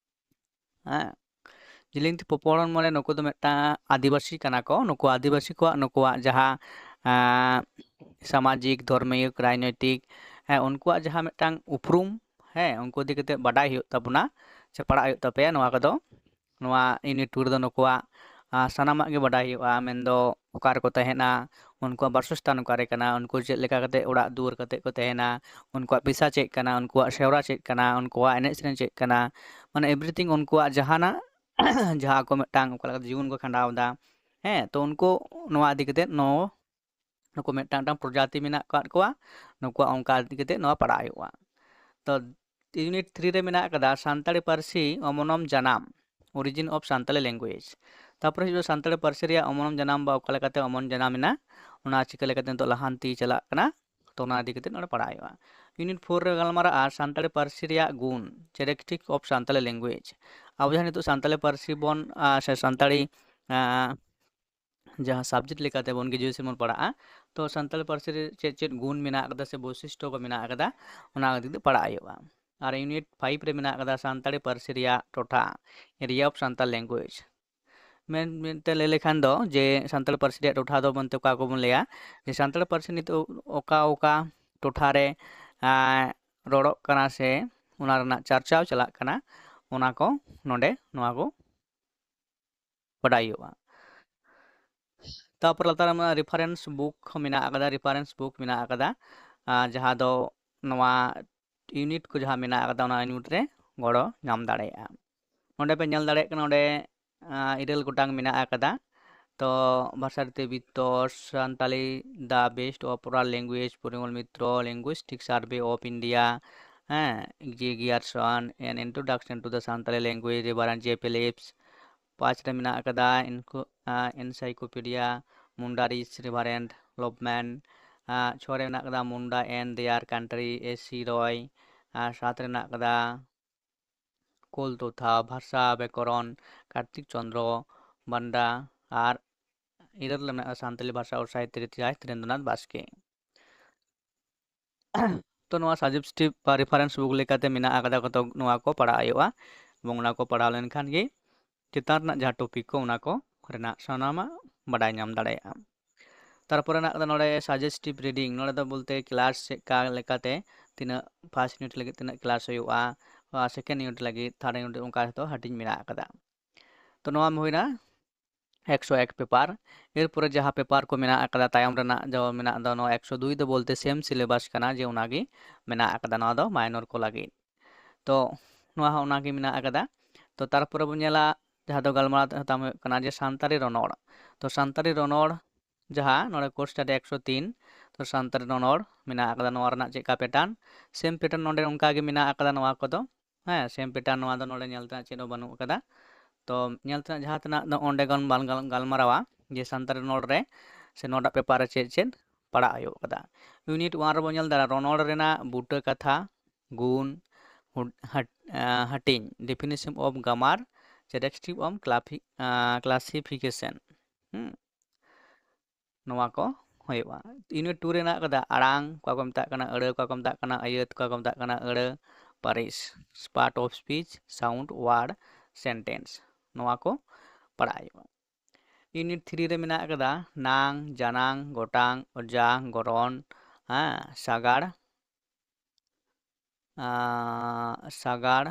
ᱦᱮᱸ, ᱡᱤᱞᱤᱧ ᱛᱮ ᱯᱚᱯᱚᱲᱦᱚᱱ ᱢᱟᱱᱮ ᱱᱩᱠᱩ ᱫᱚ ᱢᱤᱫᱴᱟᱝ ᱟᱹᱫᱤᱵᱟᱹᱥᱤ ᱠᱟᱱᱟ ᱠᱚ᱾ ᱱᱩᱠᱩ ᱟᱹᱫᱤᱵᱟᱹᱥᱤ ᱠᱚᱣᱟᱜ ᱱᱩᱠᱩᱣᱟᱜ ᱡᱟᱦᱟᱸ, ᱟᱸ, ᱥᱟᱢᱟᱡᱤᱠ, ᱫᱷᱚᱨᱢᱤᱠ, ᱨᱟᱡᱽᱱᱳᱭᱛᱤᱠ, ᱦᱮᱸ, ᱩᱱᱠᱩᱣᱟᱜ ᱡᱟᱦᱟᱸ ᱢᱤᱫᱴᱟᱝ ᱩᱯᱨᱩᱢ, ᱦᱮᱸ, ᱩᱱᱠᱩ ᱤᱫᱤ ᱠᱟᱛᱮ ᱵᱟᱰᱟᱭ ᱦᱩᱭᱩᱜ ᱛᱟᱵᱚᱱᱟ, ᱥᱮ ᱯᱟᱲᱦᱟᱜ ᱦᱩᱭᱩᱜ ᱛᱟᱯᱮᱭᱟ᱾ ᱱᱚᱣᱟ ᱠᱚᱫᱚ, ᱱᱚᱣᱟ unit two ᱨᱮᱫᱚ ᱱᱩᱠᱩᱣᱟᱜ, ᱟᱸ, ᱥᱟᱱᱟᱢᱟᱜ ᱜᱮ ᱵᱟᱰᱟᱭ ᱦᱩᱭᱩᱜᱼᱟ᱾ ᱢᱮᱱᱫᱚ ᱚᱠᱟ ᱨᱮᱠᱚ ᱛᱟᱦᱮᱱᱟ, ᱩᱱᱠᱩᱣᱟᱜ ᱵᱟᱥᱚᱥᱛᱷᱟᱱ ᱚᱠᱟ ᱨᱮ ᱠᱟᱱᱟ, ᱩᱱᱠᱩ ᱪᱮᱫ ᱞᱮᱠᱟ ᱠᱟᱛᱮ ᱚᱲᱟᱜ ᱫᱩᱣᱟᱹᱨ ᱠᱟᱛᱮ ᱠᱚ ᱛᱟᱦᱮᱱᱟ, ᱩᱱᱠᱩᱣᱟᱜ ᱯᱮᱥᱟ ᱪᱮᱫ ᱠᱟᱱᱟ, ᱩᱱᱠᱩᱣᱟᱜ ᱥᱮᱣᱨᱟ ᱪᱮᱫ ᱠᱟᱱᱟ, ᱩᱱᱠᱩᱣᱟᱜ ᱮᱱᱮᱡ ᱥᱮᱨᱮᱧ ᱪᱮᱫ ᱠᱟᱱᱟ, ᱢᱟᱱᱮ everything ᱩᱱᱠᱩᱣᱟᱜ ᱡᱟᱦᱟᱱᱟᱜ ᱡᱟᱦᱟᱸ ᱠᱚ ᱢᱤᱫᱴᱟᱝ ᱚᱠᱟ ᱞᱮᱠᱟᱛᱮ ᱡᱤᱭᱚᱱ ᱠᱚ ᱠᱷᱟᱸᱰᱟᱣ ᱮᱫᱟ, ᱦᱮᱸ, ᱛᱚ ᱩᱱᱠᱩ ᱱᱚᱣᱟ ᱤᱫᱤ ᱠᱟᱛᱮ ᱱᱚ-, ᱱᱩᱠᱩ ᱢᱤᱫᱴᱟᱝ ᱢᱤᱫᱴᱟᱝ ᱯᱨᱚᱡᱟᱛᱤ ᱢᱮᱱᱟᱜ ᱟᱠᱟᱫ ᱠᱚᱣᱟ, ᱱᱩᱠᱩᱣᱟᱜ ᱚᱱᱠᱟ ᱤᱫᱤ ᱠᱟᱛᱮ ᱱᱚᱣᱟ ᱯᱟᱲᱦᱟᱣ ᱦᱩᱭᱩᱜᱼᱟ᱾ ᱛᱚ ᱤᱭᱩᱱᱤᱴ ᱛᱷᱨᱤ ᱨᱮ ᱢᱮᱱᱟᱜ ᱟᱠᱟᱫᱟ ᱥᱟᱱᱛᱟᱲᱤ ᱯᱟᱹᱨᱥᱤ ᱚᱢᱚᱱᱚᱢ ᱡᱟᱱᱟᱢ, origin of Santali language᱾ ᱛᱟᱨᱯᱚᱨᱮ ᱦᱤᱡᱩᱜᱼᱟ ᱥᱟᱱᱛᱟᱲᱤ ᱯᱟᱹᱨᱥᱤ ᱨᱮᱭᱟᱜ ᱚᱢᱚᱱᱚᱢ ᱡᱟᱱᱟᱢ ᱵᱟ ᱚᱠᱟ ᱞᱮᱠᱟᱛᱮ ᱚᱢᱚᱱ ᱡᱟᱱᱟᱢ ᱮᱱᱟ, ᱚᱱᱟ ᱪᱤᱠᱟᱹ ᱞᱮᱠᱟᱛᱮ ᱱᱤᱛᱚᱜ ᱞᱟᱦᱟᱱᱛᱤ ᱪᱟᱞᱟᱜ ᱠᱟᱱᱟ, ᱛᱚ ᱚᱱᱟ ᱤᱫᱤ ᱠᱟᱛᱮ ᱱᱚᱰᱮ ᱯᱟᱲᱦᱟᱣ ᱦᱩᱭᱩᱜᱼᱟ᱾ ᱤᱭᱩᱱᱤᱴ ᱯᱷᱳᱨ ᱨᱮ ᱜᱟᱞᱢᱟᱨᱟᱜᱼᱟ ᱥᱟᱱᱛᱟᱲᱤ ᱯᱟᱹᱨᱥᱤ ᱨᱮᱭᱟᱜ ᱜᱩᱱ, characteristic of Santali language᱾ ᱟᱵᱚ ᱡᱟᱦᱟᱸ ᱱᱤᱛᱚᱜ ᱥᱟᱱᱛᱟᱲᱤ ᱯᱟᱹᱨᱥᱤ ᱵᱚᱱ, ᱟᱸ, ᱥᱮ ᱥᱟᱱᱛᱟᱲᱤ, ᱟᱸ, ᱡᱟᱦᱟᱸ subject ᱞᱮᱠᱟᱛᱮ ᱵᱚᱱ graduation ᱵᱚᱱ ᱯᱟᱲᱦᱟᱜᱼᱟ, ᱛᱚ ᱥᱟᱱᱛᱟᱲᱤ ᱯᱟᱹᱨᱥᱤ ᱨᱮ ᱪᱮᱫ ᱪᱮᱫ ᱜᱩᱱ ᱢᱮᱱᱟᱜ ᱟᱠᱟᱫᱟ ᱥᱮ ᱵᱳᱭᱥᱤᱥᱴᱚ ᱠᱚ ᱢᱮᱱᱟᱜ ᱟᱠᱟᱫᱟ, ᱚᱱᱟ ᱤᱫᱤ ᱠᱟᱛᱮ ᱯᱟᱲᱦᱟᱜ ᱦᱩᱭᱩᱜᱼᱟ᱾ ᱟᱨ ᱤᱭᱩᱱᱤᱴ ᱯᱷᱟᱭᱤᱵᱷ ᱨᱮ ᱢᱮᱱᱟᱜ ᱟᱠᱟᱫᱟ ᱥᱟᱱᱛᱟᱲᱤ ᱯᱟᱹᱨᱥᱤ ᱨᱮᱭᱟᱜ ᱴᱚᱴᱷᱟ, area of Santal language᱾ ᱢᱮᱱ ᱢᱮᱱᱛᱮ ᱞᱟᱹᱭ ᱞᱮᱠᱷᱟᱱ ᱫᱚ ᱡᱮ ᱥᱟᱱᱛᱟᱲ ᱯᱟᱹᱨᱥᱤ ᱨᱮᱭᱟᱜ ᱴᱚᱴᱷᱟ ᱫᱚ ᱵᱚᱞᱛᱮ ᱚᱠᱟ ᱠᱚᱵᱚᱱ ᱞᱟᱹᱭᱟ, ᱡᱮ ᱥᱟᱱᱛᱟᱲ ᱯᱟᱹᱨᱥᱤ ᱱᱤᱛᱚᱜ ᱚᱠᱟ ᱚᱠᱟ ᱴᱚᱴᱷᱟ ᱨᱮ, ᱟᱸ, ᱨᱚᱲᱚᱜ ᱠᱟᱱᱟ ᱥᱮ ᱚᱱᱟ ᱨᱮᱱᱟᱜ ᱪᱟᱨᱪᱟᱣ ᱪᱟᱞᱟᱜ ᱠᱟᱱᱟ, ᱚᱱᱟ ᱠᱚ ᱱᱚᱰᱮ ᱱᱚᱣᱟ ᱠᱚ ᱵᱟᱰᱟᱭ ᱦᱩᱭᱩᱜᱼᱟ᱾ ᱛᱟᱨᱯᱚᱨ ᱞᱟᱛᱟᱨ ᱨᱮ ᱢᱮᱱᱟᱜᱼᱟ reference book ᱦᱚᱸ ᱢᱮᱱᱟᱜ ᱟᱠᱟᱫᱟ, reference book ᱢᱮᱱᱟᱜ ᱟᱠᱟᱫᱟ, ᱟᱨ ᱡᱟᱦᱟᱸ ᱫᱚ ᱱᱚᱣᱟ ᱤᱭᱩᱱᱤᱴ ᱠᱚ ᱡᱟᱦᱟᱸ ᱢᱮᱱᱟᱜ ᱟᱠᱟᱫᱟ, ᱚᱱᱟ ᱤᱭᱩᱱᱤᱴ ᱨᱮ ᱜᱚᱲᱚ ᱧᱟᱢ ᱫᱟᱲᱮᱭᱟᱜᱼᱟ᱾ ᱱᱚᱰᱮ ᱯᱮ ᱧᱮᱞ ᱫᱟᱲᱮᱭᱟᱜ ᱠᱟᱱᱟ, ᱱᱚᱰᱮ, ᱟᱸ, ᱤᱨᱟᱹᱞ ᱜᱚᱴᱟᱝ ᱢᱮᱱᱟᱜ ᱟᱠᱟᱫᱟ᱾ ᱛᱚ ᱵᱷᱟᱥᱟᱨᱤᱛᱤ ᱵᱤᱛᱛᱚ, Santali, the best of oral language, Parimal Mitra, linguistic survey of India, ᱦᱮᱸ, ᱡᱮ ᱜᱤᱭᱟᱨᱥᱚᱱ, An Introduction to the Santali Language, ᱨᱮᱵᱷᱟᱨᱮᱱᱰ ᱡᱮ ᱯᱷᱤᱞᱤᱯᱥ᱾ ᱯᱟᱸᱪ ᱨᱮ ᱢᱮᱱᱟᱜ ᱟᱠᱟᱫᱟ ᱤᱱᱠᱩ-, ᱟᱸ, encyclopedia Mundaris, ᱨᱮᱵᱷᱟᱨᱮᱱᱰ ᱞᱚᱵᱢᱮᱱ᱾ ᱟᱸ, ᱪᱷᱚ ᱨᱮ ᱢᱮᱱᱟᱜ ᱟᱠᱟᱫᱟ Munda and Their Country, ᱮ ᱥᱤ ᱨᱚᱭ᱾ ᱟᱨ ᱥᱟᱛ ᱨᱮ ᱢᱮᱱᱟᱜ ᱟᱠᱟᱫᱟ ᱠᱳᱞ ᱛᱚᱛᱷᱟ ᱵᱷᱟᱥᱟ ᱵᱮᱠᱚᱨᱚᱱ, ᱠᱟᱨᱛᱤᱠ ᱪᱚᱱᱫᱨᱚ ᱵᱟᱱᱰᱟ᱾ ᱟᱨ ᱤᱨᱟᱹᱞ ᱨᱮ ᱢᱮᱱᱟᱜᱼᱟ ᱥᱟᱱᱛᱟᱞᱤ ᱵᱷᱟᱥᱟ ᱟᱨ ᱥᱟᱦᱤᱛᱛᱚ ᱨᱮ ᱤᱛᱤᱦᱟᱥ, ᱫᱷᱤᱨᱮᱱᱫᱨᱚᱱᱟᱛᱷ ᱵᱟᱥᱠᱮ᱾ ᱛᱚ ᱱᱚᱣᱟ suggestive ᱵᱟ reference book ᱞᱮᱠᱟᱛᱮ ᱢᱮᱱᱟᱜ ᱟᱠᱟᱫᱟ ᱠᱚᱛᱚ, ᱱᱚᱣᱟ ᱠᱚ ᱯᱟᱲᱦᱟᱜ ᱦᱩᱭᱩᱜᱼᱟ᱾ ᱮᱵᱚᱝ ᱚᱱᱟ ᱠᱚ ᱯᱟᱲᱦᱟᱣ ᱞᱮᱱᱠᱷᱟᱱ ᱜᱮ ᱪᱮᱛᱟᱱ ᱨᱮᱱᱟᱜ ᱡᱟᱦᱟᱸ topic ᱠᱚ, ᱚᱱᱟ ᱠᱚ ᱨᱮᱱᱟᱜ ᱥᱟᱱᱟᱢᱟᱜ ᱵᱟᱰᱟᱭ ᱧᱟᱢ ᱫᱟᱲᱮᱭᱟᱜᱼᱟ᱾ ᱛᱟᱨᱯᱚᱨᱮ ᱢᱮᱱᱟᱜ ᱟᱠᱟᱫᱟ ᱱᱚᱰᱮ suggestive reading, ᱱᱚᱰᱮ ᱫᱚ ᱵᱚᱞᱛᱮ class ᱪᱮᱫ ᱞᱮᱠᱟ ᱞᱮᱠᱟᱛᱮ ᱛᱤᱱᱟᱹᱜ first unit ᱞᱟᱹᱜᱤᱫ ᱛᱤᱱᱟᱹᱜ class ᱦᱩᱭᱩᱜᱼᱟ, second unit ᱞᱟᱹᱜᱤᱫ, third unit, ᱚᱱᱠᱟ ᱦᱚᱸ ᱦᱟᱹᱴᱤᱧ ᱢᱮᱱᱟᱜ ᱟᱠᱟᱫᱟ᱾ ᱛᱚ ᱱᱚᱣᱟ ᱦᱩᱭᱱᱟ ᱮᱠᱥᱚ ᱮᱠ paper᱾ ᱮᱨᱯᱚᱨᱮ ᱡᱟᱦᱟᱸ paper ᱠᱚ ᱢᱮᱱᱟᱜ ᱟᱠᱟᱫᱟ ᱛᱟᱭᱚᱢ ᱨᱮᱱᱟᱜ ᱡᱟᱦᱟᱸ ᱢᱮᱱᱟᱜ ᱫᱚ, ᱱᱚᱣᱟ ᱮᱠᱥᱚ ᱫᱩᱭ ᱫᱚ ᱵᱚᱞᱛᱮ same syllabus ᱠᱟᱱᱟ, ᱡᱮ ᱚᱱᱟᱜᱮ ᱢᱮᱱᱟᱜ ᱟᱠᱟᱫᱟ, ᱱᱚᱣᱟ ᱫᱚ minor ᱠᱚ ᱞᱟᱹᱜᱤᱫ᱾ ᱛᱚ ᱱᱚᱣᱟ ᱦᱚᱸ ᱚᱱᱟᱜᱮ ᱢᱮᱱᱟᱜ ᱟᱠᱟᱫᱟ᱾ ᱛᱚ ᱛᱟᱨᱯᱚᱨᱮ ᱵᱚᱱ ᱧᱮᱞᱟ, ᱡᱟᱦᱟᱸ ᱫᱚ ᱜᱟᱞᱢᱟᱨᱟᱣ ᱛᱟᱦᱮᱸ ᱦᱩᱭᱩᱜ ᱠᱟᱱᱟ ᱡᱮ ᱥᱟᱱᱛᱟᱲᱤ ᱨᱚᱱᱚᱲ᱾ ᱛᱚ ᱥᱟᱱᱛᱟᱲᱤ ᱨᱚᱱᱚᱲ ᱡᱟᱦᱟᱸ ᱱᱚᱰᱮ core study ᱮᱠᱥᱚ ᱛᱤᱱ, ᱛᱚ ᱥᱟᱱᱛᱟᱲᱤ ᱨᱚᱱᱚᱲ ᱢᱮᱱᱟᱜ ᱟᱠᱟᱫᱟ᱾ ᱱᱚᱣᱟ ᱨᱮᱱᱟᱜ ᱪᱮᱫ ᱞᱮᱠᱟ pattern, same pattern ᱱᱚᱰᱮ ᱚᱱᱠᱟ ᱜᱮ ᱢᱮᱱᱟᱜ ᱟᱠᱟᱫᱟ ᱱᱚᱣᱟ ᱠᱚᱫᱚ᱾ ᱦᱮᱸ, same pattern, ᱱᱚᱣᱟ ᱫᱚ ᱱᱚᱰᱮ ᱧᱮᱞ ᱛᱮᱱᱟᱜ ᱪᱮᱫ ᱦᱚᱸ ᱵᱟᱹᱱᱩᱜ ᱟᱠᱟᱫᱟ᱾ ᱛᱚ ᱧᱮᱞ ᱛᱮᱱᱟᱜ ᱡᱟᱦᱟᱸ ᱛᱤᱱᱟᱹᱜ ᱫᱚ ᱚᱸᱰᱮ ᱜᱚᱱ ᱵᱟᱝ ᱜᱟᱞ-, ᱜᱟᱞᱢᱟᱨᱟᱣᱟ ᱡᱮ ᱥᱟᱱᱛᱟᱲᱤ ᱨᱚᱱᱚᱲ ᱨᱮ ᱥᱮ ᱱᱚᱣᱟᱴᱟᱜ paper ᱨᱮ ᱪᱮᱫ ᱪᱮᱫ ᱯᱟᱲᱟᱜ ᱦᱩᱭᱩᱜ ᱠᱟᱫᱟ᱾ Unit one ᱨᱮᱵᱚᱱ ᱧᱮᱞ ᱫᱟᱲᱮᱭᱟᱜᱼᱟ ᱨᱚᱱᱚᱲ ᱨᱮᱱᱟᱜ ᱵᱩᱴᱟᱹ ᱠᱟᱛᱷᱟ, ᱜᱩᱱ, ᱦᱩᱰ-, ᱦᱟᱹᱴ-, ᱟᱸ, ᱦᱟᱹᱴᱤᱧ, definition of grammar, characteristic of classifi-, ᱟᱸ, classification᱾ ᱦᱩᱸ᱾ ᱱᱚᱣᱟ ᱠᱚ ᱦᱩᱭᱩᱜᱼᱟ᱾ Unit two ᱨᱮ ᱢᱮᱱᱟᱜ ᱠᱟᱫᱟ ᱟᱲᱟᱝ, ᱚᱠᱟ ᱠᱚ ᱢᱮᱛᱟᱜ ᱠᱟᱱᱟ ᱟᱹᱲᱟᱹ, ᱚᱠᱟ ᱠᱚ ᱢᱮᱛᱟᱜ ᱠᱟᱱᱟ ᱟᱹᱭᱟᱹᱛ, ᱚᱠᱟ ᱠᱚ ᱢᱮᱛᱟᱜ ᱠᱟᱱᱟ ᱟᱹᱲᱟᱹ, ᱯᱟᱹᱨᱤᱥ, part of speech, sound, word, sentence, ᱱᱚᱣᱟ ᱠᱚ ᱯᱟᱲᱦᱟᱜ ᱦᱩᱭᱩᱜᱼᱟ᱾ Unit three ᱨᱮ ᱢᱮᱱᱟᱜ ᱠᱟᱫᱟ ᱱᱟᱝ, ᱡᱟᱱᱟᱝ, ᱜᱚᱴᱟᱝ, ᱚᱡᱟᱝ, ᱜᱚᱨᱚᱱ, ᱦᱮᱸ, ᱥᱟᱜᱟᱲ, ᱟᱸ, ᱥᱟᱜᱟᱲ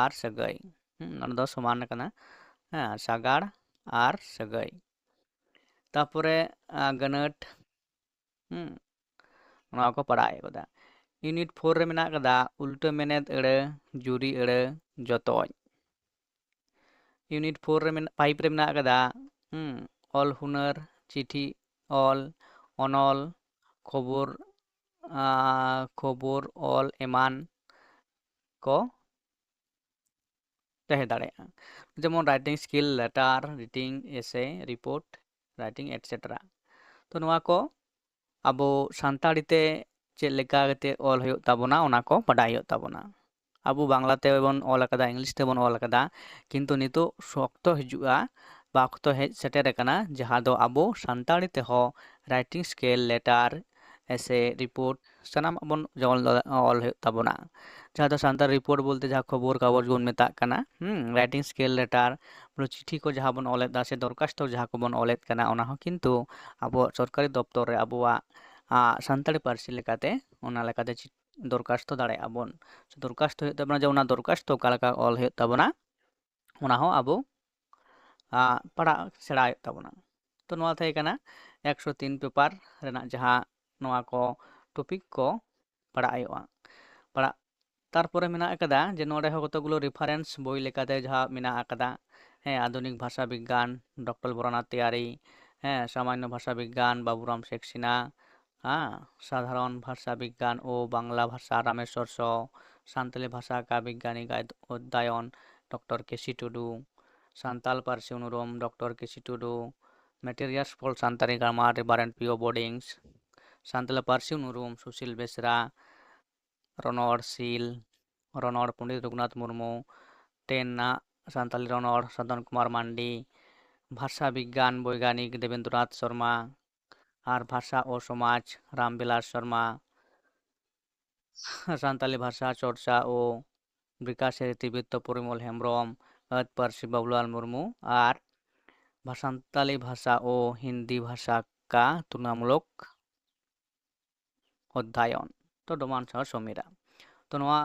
ᱟᱨ ᱥᱟᱹᱜᱟᱹᱭ᱾ ᱦᱩᱸ, ᱱᱚᱰᱮ ᱫᱚ ᱥᱚᱢᱟᱱ ᱠᱟᱱᱟ᱾ ᱦᱮᱸ, ᱥᱟᱜᱟᱲ ᱟᱨ ᱥᱟᱹᱜᱟᱹᱭ᱾ ᱛᱟᱯᱚᱨᱮ, ᱟᱸ, ᱜᱟᱹᱱᱟᱹᱴ᱾ ᱦᱩᱸ, ᱱᱚᱣᱟ ᱠᱚ ᱯᱟᱲᱦᱟᱣ ᱦᱩᱭᱩᱜ ᱠᱟᱫᱟ᱾ Unit four ᱨᱮ ᱢᱮᱱᱟᱜ ᱠᱟᱫᱟ ᱩᱞᱴᱟᱹ ᱢᱮᱱᱮᱛ ᱟᱹᱲᱟᱹ, ᱡᱩᱨᱤ ᱟᱹᱲᱟᱹ, ᱡᱚᱛᱚᱡ᱾ Unit four ᱨᱮ ᱢᱮᱱᱟᱜ, five ᱨᱮ ᱢᱮᱱᱟᱜ ᱠᱟᱫᱟ, ᱦᱩᱸ, ᱚᱞ ᱦᱩᱱᱟᱹᱨ, ᱪᱤᱴᱷᱤ ᱚᱞ, ᱚᱱᱚᱞ, ᱠᱷᱚᱵᱚᱨ, ᱟᱸ, ᱠᱷᱚᱵᱚᱨ ᱚᱞ ᱮᱢᱟᱱ ᱠᱚ ᱛᱟᱦᱮᱸ ᱫᱟᱲᱮᱭᱟᱜᱼᱟ᱾ ᱡᱮᱢᱚᱱ writing skill, letter, reading, essay, report, writing, et cetera᱾ ᱛᱚ ᱱᱚᱣᱟ ᱠᱚ ᱟᱵᱚ ᱥᱟᱱᱛᱟᱲᱤ ᱛᱮ ᱪᱮᱫ ᱞᱮᱠᱟ ᱠᱟᱛᱮ ᱚᱞ ᱦᱩᱭᱩᱜ ᱛᱟᱵᱚᱱᱟ, ᱚᱱᱟ ᱠᱚ ᱵᱟᱰᱟᱭ ᱦᱩᱭᱩᱜ ᱛᱟᱵᱚᱱᱟ᱾ ᱟᱵᱚ ᱵᱟᱝᱞᱟ ᱛᱮᱵᱚᱱ ᱚᱞ ᱟᱠᱟᱫᱟ, ᱤᱝᱞᱤᱥ ᱛᱮᱵᱚᱱ ᱚᱞ ᱟᱠᱟᱫᱟ, ᱠᱤᱱᱛᱩ ᱱᱤᱛᱚᱜ ᱚᱠᱛᱚ ᱦᱤᱡᱩᱜᱼᱟ ᱵᱟ ᱚᱠᱛᱚ ᱦᱮᱡ ᱥᱮᱴᱮᱨ ᱟᱠᱟᱱᱟ, ᱡᱟᱦᱟᱸ ᱫᱚ ᱟᱵᱚ ᱥᱟᱱᱛᱟᱲᱤ ᱛᱮᱦᱚᱸ writing skill, letter, essay, report ᱥᱟᱱᱟᱢᱟᱜ ᱵᱚᱱ ᱡᱮᱢᱚᱱ ᱚᱞ ᱦᱩᱭᱩᱜ ᱛᱟᱵᱚᱱᱟ᱾ ᱡᱟᱦᱟᱸ ᱫᱚ ᱥᱟᱱᱛᱟᱲ report ᱵᱚᱞᱛᱮ ᱡᱟᱦᱟᱸ ᱠᱷᱚᱵᱚᱨ ᱠᱟᱜᱚᱡᱽ ᱵᱚᱱ ᱢᱮᱛᱟᱜ ᱠᱟᱱᱟ, ᱦᱩᱸ, writing skill, letter, ᱵᱚᱞᱮ ᱪᱤᱴᱷᱤ ᱠᱚ ᱡᱟᱦᱟᱸ ᱵᱚᱱ ᱚᱞᱮᱫᱟ ᱥᱮ ᱫᱚᱨᱠᱷᱟᱥᱛᱚ ᱡᱟᱦᱟᱸ ᱠᱚᱵᱚᱱ ᱚᱞᱮᱫ ᱠᱟᱱᱟ, ᱚᱱᱟ ᱦᱚᱸ ᱠᱤᱱᱛᱩ ᱟᱵᱚᱣᱟᱜ ᱥᱚᱨᱠᱟᱨᱤ ᱫᱚᱯᱛᱚᱨ ᱨᱮ ᱟᱵᱚᱣᱟᱜ, ᱟ, ᱥᱟᱱᱛᱟᱲᱤ ᱯᱟᱹᱨᱥᱤ ᱞᱮᱠᱟᱛᱮ ᱚᱱᱟ ᱞᱮᱠᱟᱛᱮ ᱪᱤ-, ᱫᱚᱨᱠᱷᱟᱥᱛᱚ ᱫᱟᱲᱮᱭᱟᱜᱼᱟ ᱵᱚᱱ᱾ ᱥᱮ ᱫᱚᱨᱠᱷᱟᱥᱛᱚ ᱦᱩᱭᱩᱜ ᱛᱟᱵᱚᱱᱟ, ᱡᱮ ᱚᱱᱟ ᱫᱚᱨᱠᱷᱟᱥᱛᱚ ᱚᱠᱟ ᱞᱮᱠᱟ ᱚᱞ ᱦᱩᱭᱩᱜ ᱛᱟᱵᱚᱱᱟ, ᱚᱱᱟ ᱦᱚᱸ ᱟᱵᱚ, ᱟ, ᱯᱟᱲᱦᱟᱜ ᱥᱮᱬᱟ ᱦᱩᱭᱩᱜ ᱛᱟᱵᱚᱱᱟ᱾ ᱛᱚ ᱱᱚᱣᱟ ᱛᱟᱦᱮᱸ ᱠᱟᱱᱟ ᱮᱠᱥᱚ ᱛᱤᱱ paper ᱨᱮᱱᱟᱜ ᱡᱟᱦᱟᱸ ᱱᱚᱣᱟ ᱠᱚ topic ᱠᱚ ᱯᱟᱲᱦᱟᱜ ᱦᱩᱭᱩᱜᱼᱟ᱾ ᱯᱟᱲᱦᱟᱜ, ᱛᱟᱨᱯᱚᱨᱮ ᱢᱮᱱᱟᱜ ᱟᱠᱟᱫᱟ ᱡᱮ ᱱᱚᱰᱮ ᱦᱚᱸ ᱠᱚᱛᱚᱠ ᱜᱩᱞᱳ reference ᱵᱳᱭ ᱞᱮᱠᱟᱛᱮ ᱡᱟᱦᱟᱸ ᱢᱮᱱᱟᱜ ᱟᱠᱟᱫᱟ, ᱦᱮᱸ, ᱟᱫᱷᱩᱱᱤᱠ ᱵᱷᱟᱥᱟ ᱵᱤᱜᱽᱜᱟᱱ, ᱰᱚᱠᱴᱚᱨ ᱵᱚᱨᱚᱱᱟᱛᱷ ᱛᱮᱭᱟᱨᱤ, ᱦᱮᱸ, ᱥᱟᱢᱟᱱᱱᱚ ᱵᱷᱟᱥᱟ ᱵᱤᱜᱽᱜᱟᱱ ᱵᱟᱵᱩᱨᱟᱢ ᱥᱮᱠᱥᱤᱱᱟ, ᱦᱮᱸ, ᱥᱟᱫᱷᱟᱨᱚᱱ ᱵᱷᱟᱥᱟ ᱵᱤᱜᱽᱜᱟᱱ ᱳ ᱵᱟᱝᱞᱟ ᱵᱷᱟᱥᱟ ᱨᱟᱢᱮᱥᱣᱚᱨ ᱥᱚ, ᱥᱟᱱᱛᱟᱞᱤ ᱵᱷᱟᱥᱟ ᱠᱟ ᱵᱤᱜᱽᱜᱟᱱᱤᱠ ᱟᱭ-, ᱚᱫᱽᱫᱟᱭᱚᱱ ᱰᱚᱠᱴᱚᱨ ᱠᱮᱥᱤ ᱴᱩᱰᱩ, ᱥᱟᱱᱛᱟᱞ ᱯᱟᱹᱨᱥᱤ ᱩᱱᱩᱨᱩᱢ doctor K C Tudu, Materials for Santali Grammar Reverend P O Bodding's, Santali ᱯᱟᱹᱨᱥᱤ ᱩᱱᱩᱨᱩᱢ ᱥᱩᱥᱤᱞ ᱵᱮᱥᱨᱟ, ᱨᱚᱱᱚᱲ ᱥᱤᱞ, ᱨᱚᱱᱚᱲ ᱯᱚᱱᱰᱤᱛ ᱨᱚᱜᱷᱩᱱᱟᱛᱷ ᱢᱩᱨᱢᱩ, ᱛᱮᱱᱟᱜ ᱥᱟᱱᱛᱟᱞᱤ ᱨᱚᱱᱚᱲ ᱥᱟᱫᱚᱱ ᱠᱩᱢᱟᱨ ᱢᱟᱱᱰᱤ, ᱵᱷᱟᱥᱟ ᱵᱤᱜᱽᱜᱟᱱ ᱵᱳᱭᱜᱟᱱᱤᱠ ᱫᱮᱵᱮᱱᱫᱨᱚᱱᱟᱛᱷ ᱥᱚᱨᱢᱟ, ᱟᱨ ᱵᱷᱟᱥᱟ ᱳ ᱥᱚᱢᱟᱡᱽ ᱨᱟᱢᱵᱤᱞᱟᱥ ᱥᱚᱨᱢᱟ, ᱥᱟᱱᱛᱟᱞᱤ ᱵᱷᱟᱥᱟ ᱪᱚᱨᱪᱟ ᱳ ᱵᱤᱠᱟᱥ ᱨᱤᱛᱤᱵᱤᱫ ᱯᱚᱨᱤᱢᱚᱞ ᱦᱮᱢᱵᱨᱚᱢ, ᱟᱹᱛ ᱯᱟᱹᱨᱥᱤ ᱵᱟᱵᱩᱞᱟᱞ ᱢᱩᱨᱢᱩ, ᱟᱨ ᱥᱟᱱᱛᱟᱞᱤ ᱵᱷᱟᱥᱟ ᱳ ᱦᱤᱱᱫᱤ ᱵᱷᱟᱥᱟ ᱠᱟ ᱛᱩᱞᱱᱟᱢᱩᱞᱚᱠ ᱚᱫᱽᱫᱟᱭᱚᱱ, ᱛᱚ ᱰᱚᱢᱟᱱ ᱥᱟᱶ ᱥᱚᱢᱤᱨᱟ᱾ ᱛᱚ ᱱᱚᱣᱟ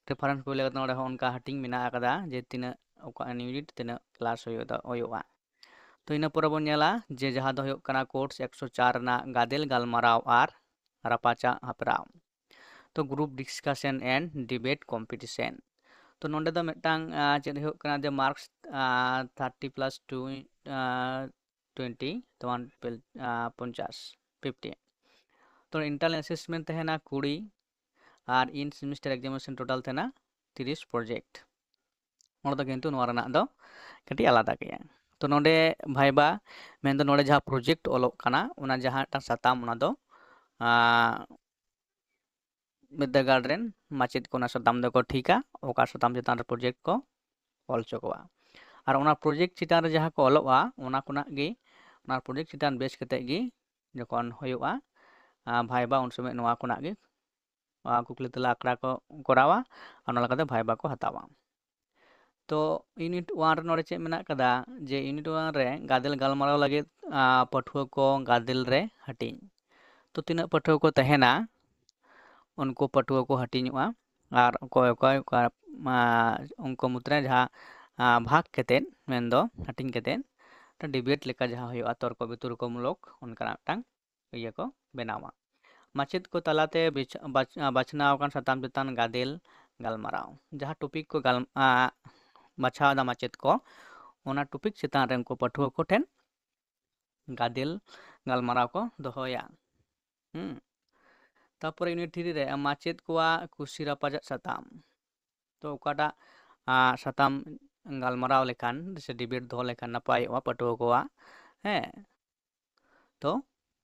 reference ᱵᱳᱭ ᱞᱮᱠᱟᱛᱮ ᱱᱚᱰᱮ ᱦᱚᱸ ᱚᱱᱠᱟ ᱦᱟᱹᱴᱤᱧ ᱢᱮᱱᱟᱜ ᱟᱠᱟᱫᱟ ᱡᱮ ᱛᱤᱱᱟᱹᱜ ᱚᱠᱟ unit ᱛᱤᱱᱟᱹᱜ class ᱦᱩᱭᱩᱜ ᱫᱚ ᱦᱩᱭᱩᱜᱼᱟ᱾ ᱛᱚ ᱤᱱᱟᱹ ᱯᱚᱨᱮ ᱵᱚᱱ ᱧᱮᱞᱟ ᱡᱮ ᱡᱟᱦᱟᱸ ᱫᱚ ᱦᱩᱭᱩᱜ ᱠᱟᱱᱟ course ᱮᱠᱥᱚ ᱪᱟᱨ ᱨᱮᱱᱟᱜ ᱜᱟᱫᱮᱞ ᱜᱟᱞᱢᱟᱨᱟᱣ ᱟᱨ ᱨᱟᱯᱟᱪᱟᱜ ᱦᱮᱯᱨᱟᱣ᱾ ᱛᱚ group discussion and debate competition᱾ ᱛᱚ ᱱᱚᱰᱮ ᱫᱚ ᱢᱤᱫᱴᱟᱝ ᱟᱸ, ᱪᱮᱫ ᱦᱩᱭᱩᱜ ᱠᱟᱱᱟ ᱡᱮ marks thirty plus two twenty, ᱛᱚ ᱯᱚᱧᱪᱟᱥ, fifty᱾ ᱛᱚ internal assessment ᱛᱟᱦᱮᱱᱟ ᱠᱩᱲᱤ, ᱟᱨ in semester examination total ᱛᱟᱦᱮᱱᱟ ᱛᱤᱨᱤᱥ project᱾ ᱱᱚᱰᱮ ᱫᱚ ᱠᱤᱱᱛᱩ ᱱᱚᱣᱟ ᱨᱮᱱᱟᱜ ᱫᱚ ᱠᱟᱹᱴᱤᱡ ᱟᱞᱟᱫᱟ ᱜᱮᱭᱟ᱾ ᱛᱚ ᱱᱚᱰᱮ viva, ᱢᱮᱱᱫᱚ ᱱᱚᱰᱮ ᱡᱟᱦᱟᱸ project ᱚᱞᱚᱜ ᱠᱟᱱᱟ, ᱚᱱᱟ ᱡᱟᱦᱟᱸ ᱢᱤᱫᱴᱟᱝ ᱥᱟᱛᱟᱢ, ᱚᱱᱟ ᱫᱚ ᱟᱸ, ᱵᱤᱨᱫᱟᱹᱜᱟᱲ ᱨᱮᱱ ᱢᱟᱪᱮᱫ ᱠᱚ ᱚᱱᱟ ᱥᱟᱛᱟᱢ ᱫᱚᱠᱚ ᱴᱷᱤᱠᱟ, ᱚᱠᱟ ᱥᱟᱛᱟᱢ ᱪᱮᱛᱟᱱ ᱨᱮ project ᱠᱚ ᱚᱞ ᱦᱚᱪᱚ ᱠᱚᱣᱟ᱾ ᱟᱨ ᱚᱱᱟ project ᱪᱮᱛᱟᱱ ᱨᱮ ᱡᱟᱦᱟᱸ ᱠᱚ ᱚᱞᱚᱜᱼᱟ, ᱚᱱᱟ ᱠᱷᱚᱱᱟᱜ ᱜᱮ, ᱚᱱᱟ project ᱪᱮᱛᱟᱱ base ᱠᱟᱛᱮᱫ ᱜᱮ ᱡᱚᱠᱷᱚᱱ ᱦᱩᱭᱩᱜᱼᱟ, ᱟᱸ, viva, ᱩᱱ ᱥᱚᱢᱚᱭ ᱱᱚᱣᱟ ᱠᱷᱚᱱᱟᱜ ᱜᱮ, ᱟᱸ, ᱠᱩᱠᱞᱤ ᱛᱮᱞᱟ ᱟᱠᱷᱲᱟ ᱠᱚ ᱠᱚᱨᱟᱣᱟ, ᱟᱨ ᱚᱱᱟ ᱞᱮᱠᱟᱛᱮ viva ᱠᱚ ᱦᱟᱛᱟᱣᱟ᱾ ᱛᱚ unit one ᱨᱮ ᱱᱚᱰᱮ ᱪᱮᱫ ᱢᱮᱱᱟᱜ ᱠᱟᱫᱟ, ᱡᱮ unit one ᱨᱮ ᱜᱟᱫᱮᱞ ᱜᱟᱞᱢᱟᱨᱟᱣ ᱞᱟᱹᱜᱤᱫ, ᱟᱸ, ᱯᱟᱹᱴᱷᱩᱣᱟᱹ ᱠᱚ ᱜᱟᱫᱮᱞ ᱨᱮ ᱦᱟᱹᱴᱤᱧ᱾ ᱛᱚ ᱛᱤᱱᱟᱹᱜ ᱯᱟᱹᱴᱷᱩᱣᱟᱹ ᱠᱚ ᱛᱟᱦᱮᱱᱟ, ᱩᱱᱠᱩ ᱯᱟᱹᱴᱷᱩᱣᱟᱹ ᱠᱚ ᱦᱟᱹᱴᱤᱧᱚᱜᱼᱟ, ᱟᱨ ᱚᱠᱚᱭ ᱚᱠᱚᱭ ᱚᱠᱟ, ᱟᱸ, ᱩᱱᱠᱩ ᱢᱩᱫᱽᱨᱮ ᱡᱟᱦᱟᱸ, ᱟᱸ, ᱵᱷᱟᱜᱽ ᱠᱟᱛᱮᱫ, ᱢᱮᱱᱫᱚ ᱦᱟᱹᱴᱤᱧ ᱠᱟᱛᱮᱫ, debate ᱞᱮᱠᱟ ᱡᱟᱦᱟᱸ ᱦᱩᱭᱩᱜᱼᱟ, ᱛᱚᱨᱠᱚ ᱵᱤᱛᱚᱨᱠᱚ ᱢᱩᱞᱚᱠ, ᱚᱱᱠᱟᱱᱟᱜ ᱢᱤᱫᱴᱟᱝ ᱤᱭᱟᱹ ᱠᱚ ᱵᱮᱱᱟᱣᱟ᱾ ᱢᱟᱪᱮᱫ ᱠᱚ ᱛᱟᱞᱟᱛᱮ ᱵᱤᱪ-, ᱵᱟᱪ-, ᱵᱟᱪᱷᱱᱟᱣ ᱟᱠᱟᱱ ᱥᱟᱛᱟᱢ ᱪᱮᱛᱟᱱ ᱜᱟᱫᱮᱞ ᱜᱟᱞᱢᱟᱨᱟᱣ᱾ ᱡᱟᱦᱟᱸ topic ᱠᱚ ᱜᱟᱞ-, ᱟ, ᱵᱟᱪᱷᱟᱣ ᱮᱫᱟ ᱢᱟᱪᱮᱫ ᱠᱚ, ᱚᱱᱟ topic ᱪᱮᱛᱟᱱ ᱨᱮ ᱩᱱᱠᱩ ᱯᱟᱹᱴᱷᱩᱣᱟᱹ ᱠᱚᱴᱷᱮᱱ ᱜᱟᱫᱮᱞ ᱜᱟᱞᱢᱟᱨᱟᱣ ᱠᱚ ᱫᱚᱦᱚᱭᱟ᱾ ᱦᱩᱸ᱾ ᱛᱟᱯᱚᱨᱮ ᱤᱭᱩᱱᱤᱴ ᱛᱷᱨᱤ ᱨᱮ ᱢᱟᱪᱮᱫ ᱠᱚᱣᱟᱜ ᱠᱩᱥᱤ ᱨᱟᱯᱟᱪᱟᱜ ᱥᱟᱛᱟᱢ᱾ ᱛᱚ ᱚᱠᱟᱴᱟᱜ, ᱟ, ᱥᱟᱛᱟᱢ ᱜᱟᱞᱢᱟᱨᱟᱣ ᱞᱮᱠᱷᱟᱱ ᱥᱮ ᱰᱤᱵᱮᱴ ᱫᱚᱦᱚ ᱞᱮᱠᱷᱟᱱ ᱱᱟᱯᱟᱭᱚᱜᱼᱟ ᱯᱟᱹᱴᱷᱩᱣᱟᱹ ᱠᱚᱣᱟᱜ, ᱦᱮᱸ, ᱛᱚ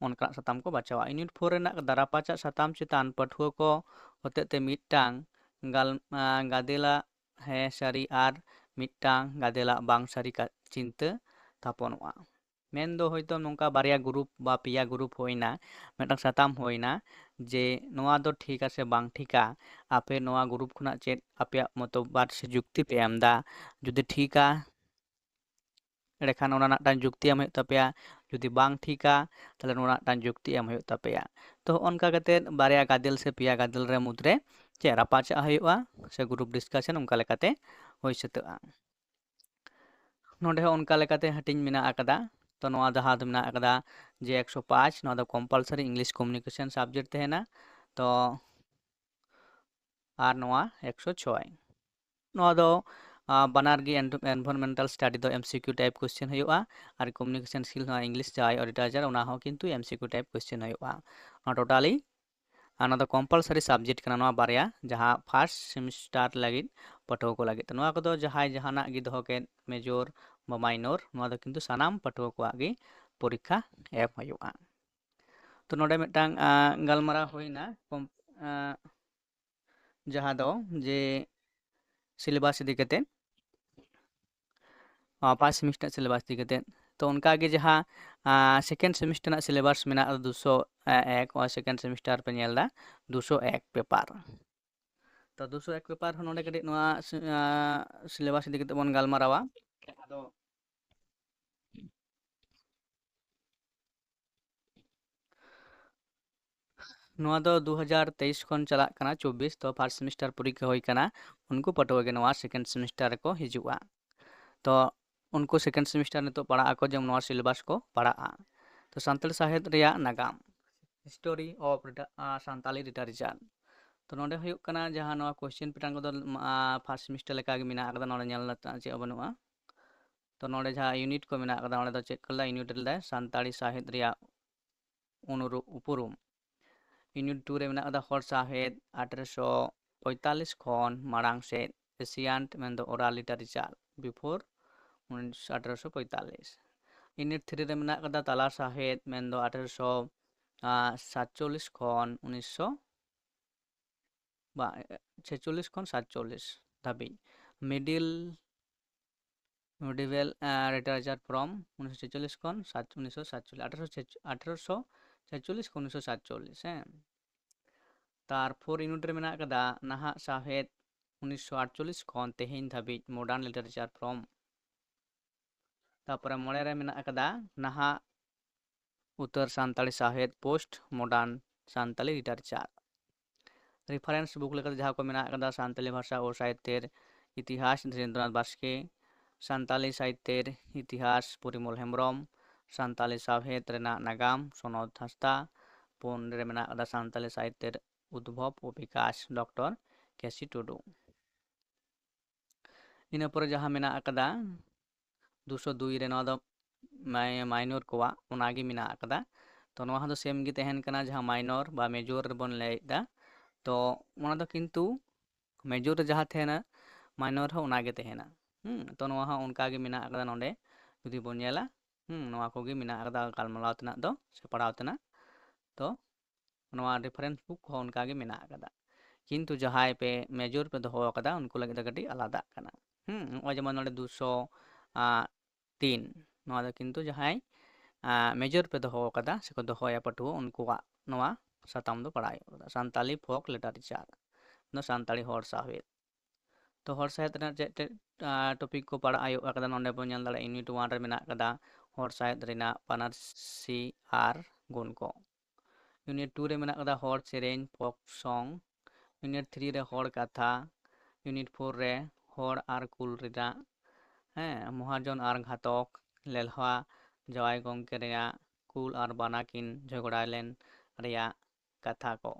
ᱚᱱᱠᱟᱱᱟᱜ ᱥᱟᱛᱟᱢ ᱠᱚ ᱵᱟᱪᱷᱟᱣᱟ᱾ ᱤᱭᱩᱱᱤᱴ ᱯᱷᱳᱨ ᱨᱮᱱᱟᱜ ᱫᱟᱨᱟᱯᱟᱪᱟᱜ ᱥᱟᱛᱟᱢ ᱪᱮᱛᱟᱱ ᱯᱟᱹᱴᱷᱩᱣᱟᱹ ᱠᱚ ᱦᱚᱛᱮᱛᱮ ᱢᱤᱫᱴᱟᱝ ᱜᱟᱞ-, ᱟ, ᱜᱟᱫᱮᱞᱟᱜ ᱦᱮᱸ ᱥᱟᱹᱨᱤ ᱟᱨ ᱢᱤᱫᱴᱟᱝ ᱜᱟᱫᱮᱞᱟᱜ ᱵᱟᱝ ᱥᱟᱹᱨᱤ ᱠᱟ-, ᱪᱤᱱᱛᱟᱹ ᱛᱷᱟᱯᱚᱱᱚᱜᱼᱟ᱾ ᱢᱮᱱᱫᱚ ᱦᱚᱭᱛᱳ ᱱᱚᱝᱠᱟ ᱵᱟᱨᱭᱟ ᱜᱨᱩᱯ ᱵᱟ ᱯᱮᱭᱟ ᱜᱨᱩᱯ ᱦᱩᱭᱱᱟ, ᱢᱤᱫᱴᱟᱝ ᱥᱟᱛᱟᱢ ᱦᱩᱭᱱᱟ ᱡᱮ ᱱᱚᱣᱟ ᱫᱚ ᱴᱷᱤᱠᱟ ᱥᱮ ᱵᱟᱝ ᱴᱷᱤᱠᱟ, ᱟᱯᱮ ᱱᱚᱣᱟ ᱜᱨᱩᱯ ᱠᱷᱚᱱᱟᱜ ᱪᱮᱫ ᱟᱯᱮᱭᱟᱜ ᱢᱚᱛᱚᱵᱟᱫ ᱥᱮ ᱡᱩᱠᱛᱤ ᱯᱮ ᱮᱢ ᱮᱫᱟ᱾ ᱡᱩᱫᱤ ᱴᱷᱤᱠᱟ, ᱮᱸᱰᱮᱠᱷᱟᱱ ᱚᱱᱟ ᱨᱮᱱᱟᱜ ᱢᱤᱫᱴᱟᱝ ᱡᱩᱠᱛᱤ ᱮᱢ ᱦᱩᱭᱩᱜ ᱛᱟᱯᱮᱭᱟ᱾ ᱡᱩᱫᱤ ᱵᱟᱝ ᱴᱷᱤᱠᱟ, ᱛᱟᱦᱞᱮ ᱱᱚᱣᱟ ᱨᱮᱱᱟᱜ ᱢᱤᱫᱴᱟᱝ ᱡᱩᱠᱛᱤ ᱮᱢ ᱦᱩᱭᱩᱜ ᱛᱟᱯᱮᱭᱟ᱾ ᱛᱚ ᱦᱚᱸᱜᱼᱚ ᱱᱚᱝᱠᱟ ᱠᱟᱛᱮᱫ ᱵᱟᱨᱭᱟ ᱜᱟᱫᱮᱞ ᱥᱮ ᱯᱮᱭᱟ ᱜᱟᱫᱮᱞ ᱨᱮ ᱢᱩᱫᱽᱨᱮ ᱪᱮᱫ ᱨᱟᱯᱟᱪᱟᱜ ᱦᱩᱭᱩᱜᱼᱟ ᱥᱮ ᱜᱨᱩᱯ ᱰᱤᱥᱠᱟᱥᱚᱱ ᱚᱱᱠᱟ ᱞᱮᱠᱟᱛᱮ ᱦᱩᱭ ᱥᱟᱹᱛᱟᱹᱜᱼᱟ᱾ ᱱᱚᱰᱮ ᱦᱚᱸ ᱚᱱᱠᱟ ᱞᱮᱠᱟᱛᱮ ᱦᱟᱹᱴᱤᱧ ᱢᱮᱱᱟᱜ ᱟᱠᱟᱫᱟ᱾ ᱛᱚ ᱱᱚᱣᱟ ᱡᱟᱦᱟᱸ ᱫᱚ ᱢᱮᱱᱟᱜ ᱟᱠᱟᱫᱟ ᱡᱮ ᱮᱠᱥᱚ ᱯᱟᱸᱪ, ᱱᱚᱣᱟ ᱫᱚ ᱠᱚᱢᱯᱟᱞᱥᱟᱨᱤ ᱤᱝᱞᱤᱥ ᱠᱚᱢᱤᱭᱩᱱᱤᱠᱮᱥᱚᱱ ᱥᱟᱵᱡᱮᱠᱴ ᱛᱟᱦᱮᱱᱟ᱾ ᱛᱚ ᱟᱨ ᱱᱚᱣᱟ ᱮᱠᱥᱚ ᱪᱷᱚᱭ, ᱱᱚᱣᱟ ᱫᱚ, ᱟ, ᱵᱟᱱᱟᱨ ᱜᱮ ᱮᱱ-, ᱮᱱᱵᱷᱟᱨᱢᱮᱱᱴᱟᱞ ᱥᱴᱟᱰᱤ ᱫᱚ ᱮᱢᱥᱤᱠᱤᱭᱩ ᱴᱟᱭᱤᱯ ᱠᱚᱥᱪᱮᱱ ᱦᱩᱭᱩᱜᱼᱟ, ᱟᱨ ᱠᱚᱢᱤᱭᱩᱱᱤᱠᱮᱥᱚᱱ ᱥᱠᱤᱞ ᱱᱚᱣᱟ ᱤᱝᱞᱤᱥ ᱡᱟᱦᱟᱸᱭ ᱚᱰᱤᱴᱟᱨ ᱚᱱᱟ ᱦᱚᱸ ᱠᱤᱱᱛᱩ ᱮᱢᱥᱤᱠᱤᱭᱩ ᱴᱟᱭᱤᱯ ᱠᱚᱥᱪᱮᱱ ᱦᱩᱭᱩᱜᱼᱟ᱾ ᱱᱚᱣᱟ ᱴᱳᱴᱟᱞᱤ, ᱟᱨ ᱱᱚᱣᱟ ᱫᱚ ᱠᱚᱢᱯᱟᱞᱥᱟᱨᱤ ᱥᱟᱵᱡᱮᱠᱴ ᱠᱟᱱᱟ ᱱᱚᱣᱟ ᱵᱟᱨᱭᱟ, ᱡᱟᱦᱟᱸ ᱯᱷᱟᱥᱴ ᱥᱮᱢᱤᱥᱴᱟᱨ ᱞᱟᱹᱜᱤᱫ ᱯᱟᱹᱴᱷᱩᱣᱟᱹ ᱠᱚ ᱞᱟᱹᱜᱤᱫ᱾ ᱛᱚ ᱱᱚᱣᱟ ᱠᱚᱫᱚ ᱡᱟᱦᱟᱸᱭ ᱡᱟᱦᱟᱱᱟᱜ ᱜᱮ ᱫᱚᱦᱚ ᱠᱮᱫ, ᱢᱮᱡᱚᱨ ᱵᱟ ᱢᱟᱭᱱᱚᱨ, ᱱᱚᱣᱟ ᱫᱚ ᱠᱤᱱᱛᱩ ᱥᱟᱱᱟᱢ ᱯᱟᱹᱴᱷᱩᱣᱟᱹ ᱠᱚᱣᱟᱜ ᱜᱮ ᱯᱚᱨᱤᱠᱠᱷᱟ ᱮᱢ ᱦᱩᱭᱩᱜᱼᱟ᱾ ᱛᱚ ᱱᱚᱰᱮ ᱢᱤᱫᱴᱟᱝ, ᱟ, ᱜᱟᱞᱢᱟᱨᱟᱣ ᱦᱩᱭᱱᱟ ᱠᱚᱢ-, ᱟ, ᱡᱟᱦᱟᱸ ᱫᱚ ᱡᱮ ᱥᱤᱞᱮᱵᱟᱥ ᱤᱫᱤ ᱠᱟᱛᱮ, ᱯᱷᱟᱥᱴ ᱥᱮᱢᱤᱥᱴᱟᱨ ᱥᱤᱞᱮᱵᱟᱥ ᱤᱫᱤ ᱠᱟᱛᱮ᱾ ᱛᱚ ᱚᱱᱠᱟᱜᱮ ᱡᱟᱦᱟᱸ, ᱟ, ᱥᱮᱠᱮᱱᱰ ᱥᱮᱢᱤᱥᱴᱟᱨ ᱨᱮᱱᱟᱜ ᱥᱤᱞᱮᱵᱟᱥ ᱢᱮᱱᱟᱜᱼᱟ ᱫᱩᱥᱚ ᱮᱠ, ᱱᱚᱜᱼᱚᱭ ᱥᱮᱠᱮᱱᱰ ᱥᱮᱢᱤᱥᱴᱟᱨ ᱯᱮ ᱧᱮᱞ ᱮᱫᱟ, ᱫᱩᱥᱚ ᱮᱠ ᱯᱮᱯᱟᱨ᱾ ᱛᱚ ᱫᱩᱥᱚ ᱮᱠ ᱯᱮᱯᱟᱨ ᱦᱚᱸ ᱱᱚᱰᱮ ᱠᱟᱹᱴᱤᱡ ᱱᱚᱣᱟ ᱥᱤ-, ᱟ, ᱥᱤᱞᱮᱵᱟᱥ ᱤᱫᱤ ᱠᱟᱛᱮ ᱵᱚᱱ ᱜᱟᱞᱢᱟᱨᱟᱣᱟ᱾ ᱟᱫᱚ ᱱᱚᱣᱟ ᱫᱚ ᱫᱩ ᱦᱟᱡᱟᱨ ᱛᱮᱭᱤᱥ ᱠᱷᱚᱱ ᱪᱟᱞᱟᱜ ᱠᱟᱱᱟ ᱪᱚᱵᱵᱤᱥ, ᱛᱚ ᱯᱷᱟᱥᱴ ᱥᱮᱢᱤᱥᱴᱟᱨ ᱯᱚᱨᱤᱠᱠᱷᱟ ᱦᱩᱭ ᱠᱟᱱᱟ, ᱩᱱᱠᱩ ᱯᱟᱹᱴᱷᱩᱣᱟᱹ ᱜᱮ ᱱᱚᱣᱟ ᱥᱮᱠᱮᱱᱰ ᱥᱮᱢᱤᱥᱴᱟᱨ ᱨᱮᱠᱚ ᱦᱤᱡᱩᱜᱼᱟ᱾ ᱛᱚ ᱩᱱᱠᱩ ᱥᱮᱠᱮᱱᱰ ᱥᱮᱢᱤᱥᱴᱟᱨ ᱱᱤᱛᱚᱜ ᱯᱟᱲᱟᱜ ᱟᱠᱚ, ᱡᱮᱢᱚᱱ ᱱᱚᱣᱟ ᱥᱤᱞᱮᱵᱟᱥ ᱠᱚ ᱯᱟᱲᱟᱜᱼᱟ᱾ ᱛᱚ ᱥᱟᱱᱛᱟᱲᱤ ᱥᱟᱶᱦᱮᱫ ᱨᱮᱭᱟᱜ ᱱᱟᱜᱟᱢ, History of Liter-, ᱟ, Santali Literature᱾ ᱛᱚ ᱱᱚᱰᱮ ᱦᱩᱭᱩᱜ ᱠᱟᱱᱟ ᱡᱟᱦᱟᱸ ᱱᱚᱣᱟ ᱠᱚᱥᱪᱮᱱ ᱯᱮᱴᱟᱨᱱ ᱠᱚᱫᱚ, ᱟ, ᱯᱷᱟᱥᱴ ᱥᱮᱢᱤᱥᱴᱟᱨ ᱞᱮᱠᱟᱜᱮ ᱢᱮᱱᱟᱜ ᱟᱠᱟᱫᱟ, ᱱᱚᱰᱮ ᱧᱮᱞ ᱨᱮᱱᱟᱜ ᱪᱮᱫ ᱦᱚᱸ ᱵᱟᱹᱱᱩᱜᱼᱟ᱾ ᱛᱚ ᱱᱚᱰᱮ ᱡᱟᱦᱟᱸ ᱤᱭᱩᱱᱤᱴ ᱠᱚ ᱢᱮᱱᱟᱜ ᱟᱠᱟᱫᱟ, ᱚᱸᱰᱮ ᱫᱚ ᱪᱮᱫ ᱠᱚ ᱞᱟᱹᱭᱟ? ᱤᱭᱩᱱᱤᱴ ᱨᱮ ᱞᱟᱹᱭ ᱥᱟᱱᱛᱟᱲᱤ ᱥᱟᱶᱦᱮᱫ ᱨᱮᱭᱟᱜ ᱩᱱᱩᱨᱩ-, ᱩᱯᱨᱩᱢ᱾ ᱤᱭᱩᱱᱤᱴ ᱴᱩ ᱨᱮ ᱢᱮᱱᱟᱜ ᱟᱠᱟᱫᱟ ᱦᱚᱲ ᱥᱟᱶᱦᱮᱫ ᱟᱴᱷᱨᱚᱥᱚ ᱯᱚᱸᱭᱛᱟᱞᱞᱤᱥ ᱠᱷᱚᱱ ᱢᱟᱲᱟᱝ ᱥᱮᱫ, ᱮᱥᱤᱭᱟᱱᱴ ᱢᱮᱱᱫᱚ oral literature before ᱟᱴᱷᱨᱚᱥᱚ ᱯᱚᱸᱭᱛᱟᱞᱞᱤᱥ᱾ ᱤᱭᱩᱱᱤᱴ ᱛᱷᱨᱤ ᱨᱮ ᱢᱮᱱᱟᱜ ᱟᱠᱟᱫᱟ ᱛᱟᱞᱟ ᱥᱟᱶᱦᱮᱫ ᱢᱮᱱᱫᱚ ᱟᱴᱷᱨᱚᱥᱚ ᱥᱟᱛᱪᱚᱞᱞᱤᱥ ᱠᱷᱚᱱ ᱩᱱᱤᱥᱥᱚ ᱵᱟ, ᱮ, ᱪᱷᱮᱪᱚᱞᱞᱤᱥ ᱠᱷᱚᱱ ᱥᱟᱛᱪᱚᱞᱞᱤᱥ ᱫᱷᱟᱹᱵᱤᱡ᱾ Middle, medieval, A, literature from ᱩᱱᱤᱥᱥᱚ ᱪᱷᱮᱪᱚᱞᱞᱤᱥ ᱠᱷᱚᱱ ᱥᱟᱛ-, ᱩᱱᱤᱥᱥᱚ ᱥᱟᱛᱪᱚᱞᱞᱤᱥ, ᱟᱴᱷᱨᱚᱥᱚ ᱪᱷᱮᱪᱚ-, ᱟᱴᱷᱨᱚᱥᱚ ᱪᱷᱮᱪᱚᱞᱞᱤᱥ ᱠᱷᱚᱱ ᱩᱱᱤᱥᱥᱚ ᱥᱟᱛᱪᱚᱞᱞᱤᱥ, ᱦᱮᱸ᱾ ᱛᱟᱨ ᱯᱷᱳᱨ ᱤᱭᱩᱱᱤᱴ ᱨᱮ ᱢᱮᱱᱟᱜ ᱟᱠᱟᱫᱟ ᱱᱟᱦᱟᱜ ᱥᱟᱶᱦᱮᱫ ᱩᱱᱤᱥᱥᱚ ᱟᱴᱪᱚᱞᱞᱤᱥ ᱠᱷᱚᱱ ᱛᱮᱦᱮᱧ ᱫᱷᱟᱹᱵᱤᱡ, modern literature from᱾ ᱛᱟᱨᱯᱚᱨᱮ ᱢᱚᱬᱮ ᱨᱮ ᱢᱮᱱᱟᱜ ᱟᱠᱟᱫᱟ ᱱᱟᱦᱟᱜ ᱩᱛᱟᱹᱨ ᱥᱟᱱᱛᱟᱲᱤ ᱥᱟᱶᱦᱮᱫ, post modern Santali literature᱾ Reference book ᱞᱮᱠᱟᱛᱮ ᱡᱟᱦᱟᱸ ᱠᱚ ᱢᱮᱱᱟᱜ ᱟᱠᱟᱫᱟ, ᱥᱟᱱᱛᱟᱲᱤ ᱵᱷᱟᱥᱟ ᱳ ᱥᱟᱦᱤᱛᱛᱮᱨ ᱤᱛᱤᱦᱟᱥ ᱫᱷᱤᱨᱮᱱᱫᱨᱚᱱᱟᱛᱷ ᱵᱟᱥᱠᱮ, ᱥᱟᱱᱛᱟᱲᱤ ᱥᱟᱦᱤᱛᱛᱮᱨ ᱤᱛᱤᱦᱟᱥ ᱯᱚᱨᱤᱢᱚᱞ ᱦᱮᱢᱵᱨᱚᱢ, ᱥᱟᱱᱛᱟᱲᱤ ᱥᱟᱶᱦᱮᱫ ᱨᱮᱱᱟᱜ ᱱᱟᱜᱟᱢ ᱥᱚᱱᱚᱛ ᱦᱟᱸᱥᱫᱟ, ᱯᱩᱱ ᱨᱮ ᱢᱮᱱᱟᱜ ᱟᱠᱟᱫᱟ ᱥᱟᱱᱛᱟᱲᱤ ᱥᱟᱦᱤᱛᱛᱮᱨ ᱩᱫᱽᱵᱷᱚᱵ ᱳ ᱵᱤᱠᱟᱥ ᱰᱚᱠᱴᱚᱨ ᱠᱮᱥᱤ ᱴᱩᱰᱩ᱾ ᱤᱱᱟᱹ ᱯᱚᱨᱮ ᱡᱟᱦᱟᱸ ᱢᱮᱱᱟᱜ ᱟᱠᱟᱫᱟ ᱫᱩᱥᱚ ᱫᱩᱭ ᱨᱮ, ᱱᱚᱣᱟ ᱫᱚ ᱢᱟᱭ-, ᱢᱟᱭᱱᱚᱨ ᱠᱚᱣᱟᱜ ᱚᱱᱟᱜᱮ ᱢᱮᱱᱟᱜ ᱟᱠᱟᱫᱟ᱾ ᱛᱚ ᱱᱚᱣᱟ ᱦᱚᱸ ᱫᱚ ᱥᱮᱢ ᱜᱮ ᱛᱟᱦᱮᱱ ᱠᱟᱱᱟ, ᱡᱟᱦᱟᱸ ᱢᱟᱭᱱᱚᱨ ᱵᱟ ᱢᱮᱡᱚᱨ ᱨᱮᱵᱚᱱ ᱞᱟᱹᱭᱮᱫᱟ᱾ ᱛᱚ ᱚᱱᱟ ᱫᱚ ᱠᱤᱱᱛᱩ ᱢᱮᱡᱚᱨ ᱨᱮ ᱡᱟᱦᱟᱸ ᱛᱟᱦᱮᱱᱟ, ᱢᱟᱭᱱᱚᱨ ᱨᱮᱦᱚᱸ ᱚᱱᱟᱜᱮ ᱛᱟᱦᱮᱱᱟ᱾ ᱦᱩᱸ, ᱛᱚ ᱱᱚᱣᱟ ᱦᱚᱸ ᱚᱱᱠᱟᱜᱮ ᱢᱮᱱᱟᱜ ᱟᱠᱟᱫᱟ ᱱᱚᱰᱮ, ᱡᱩᱫᱤ ᱵᱚᱱ ᱧᱮᱞᱟ᱾ ᱦᱩᱸ, ᱱᱚᱣᱟ ᱠᱚᱜᱮ ᱢᱮᱱᱟᱜ ᱟᱠᱟᱫᱟ ᱜᱟᱞᱢᱟᱨᱟᱣ ᱛᱮᱱᱟᱜ ᱫᱚ ᱥᱮ ᱯᱟᱲᱦᱟᱣ ᱛᱮᱱᱟᱜ᱾ ᱛᱚ ᱱᱚᱣᱟ ᱨᱮᱯᱷᱟᱨᱮᱱᱥ ᱵᱩᱠ ᱦᱚᱸ ᱚᱱᱠᱟᱜᱮ ᱢᱮᱱᱟᱜ ᱟᱠᱟᱫᱟ᱾ ᱠᱤᱱᱛᱩ ᱡᱟᱦᱟᱸᱭ ᱯᱮ ᱢᱮᱡᱚᱨ ᱯᱮ ᱫᱚᱦᱚ ᱟᱠᱟᱫᱟ, ᱩᱱᱠᱩ ᱞᱟᱹᱜᱤᱫ ᱫᱚ ᱠᱟᱹᱴᱤᱡ ᱟᱞᱟᱫᱟᱜ ᱠᱟᱱᱟ᱾ ᱦᱩᱸ, ᱱᱚᱜᱼᱚᱭ ᱡᱮᱢᱚᱱ ᱱᱚᱰᱮ ᱫᱩᱥᱚ, ᱟ, ᱛᱤᱱ, ᱱᱚᱣᱟ ᱫᱚ ᱠᱤᱱᱛᱩ ᱡᱟᱦᱟᱸᱭ, ᱟ, ᱢᱮᱡᱚᱨ ᱯᱮ ᱫᱚᱦᱚ ᱟᱠᱟᱫᱟ ᱥᱮᱠᱚ ᱫᱚᱦᱚᱭᱟ ᱯᱟᱹᱴᱷᱩᱣᱟᱹ, ᱩᱱᱠᱩᱣᱟᱜ ᱱᱚᱣᱟ ᱥᱟᱛᱟᱢ ᱫᱚ ᱯᱟᱲᱦᱟᱣ ᱦᱩᱭᱩᱜ ᱠᱟᱱᱟ, ᱥᱟᱱᱛᱟᱞᱤ ᱯᱷᱳᱠ ᱞᱤᱴᱟᱨᱮᱪᱟᱨ, ᱫᱚ ᱥᱟᱱᱛᱟᱲᱤ ᱦᱚᱲ ᱥᱟᱶᱦᱮᱫ᱾ ᱛᱚ ᱦᱚᱲ ᱥᱟᱶᱦᱮᱫ ᱨᱮᱱᱟᱜ ᱪᱮᱫ ᱪᱮᱫ, ᱟ, ᱴᱚᱯᱤᱠ ᱠᱚ ᱯᱟᱲᱦᱟᱣ ᱦᱩᱭᱩᱜ ᱠᱟᱱᱟ, ᱱᱚᱰᱮ ᱵᱚᱱ ᱧᱮᱞ ᱫᱟᱲᱮᱭᱟᱜᱼᱟ, ᱤᱭᱩᱱᱤᱴ ᱚᱣᱟᱱ ᱨᱮ ᱢᱮᱱᱟᱜ ᱟᱠᱟᱫᱟ ᱦᱚᱲ ᱥᱟᱶᱦᱮᱫ ᱨᱮᱱᱟᱜ ᱯᱟᱹᱱᱟᱨᱥᱤ ᱟᱨ ᱜᱩᱱ ᱠᱚ᱾ ᱤᱭᱩᱱᱤᱴ ᱴᱩ ᱨᱮ ᱢᱮᱱᱟᱜ ᱟᱠᱟᱫᱟ ᱦᱚᱲ ᱥᱮᱨᱮᱧ, ᱯᱷᱳᱠ ᱥᱚᱝ᱾ ᱤᱭᱩᱱᱤᱴ ᱛᱷᱨᱤ ᱨᱮ ᱦᱚᱲ ᱠᱟᱛᱷᱟ᱾ ᱤᱭᱩᱱᱤᱴ ᱯᱷᱳᱨ ᱨᱮ ᱦᱚᱲ ᱟᱨ ᱠᱩᱞ ᱨᱮᱱᱟᱜ, ᱦᱮᱸ, ᱢᱚᱦᱟᱡᱚᱱ ᱟᱨ ᱜᱷᱟᱛᱚᱠ, ᱞᱮᱞᱦᱟ ᱡᱟᱶᱟᱭ ᱜᱚᱢᱠᱮ ᱨᱮᱱᱟᱜ ᱠᱩᱞ ᱟᱨ ᱵᱟᱱᱟ ᱠᱤᱱ ᱡᱷᱚᱜᱽᱲᱟ ᱞᱮᱱ ᱨᱮᱭᱟᱜ ᱠᱟᱛᱷᱟ ᱠᱚ᱾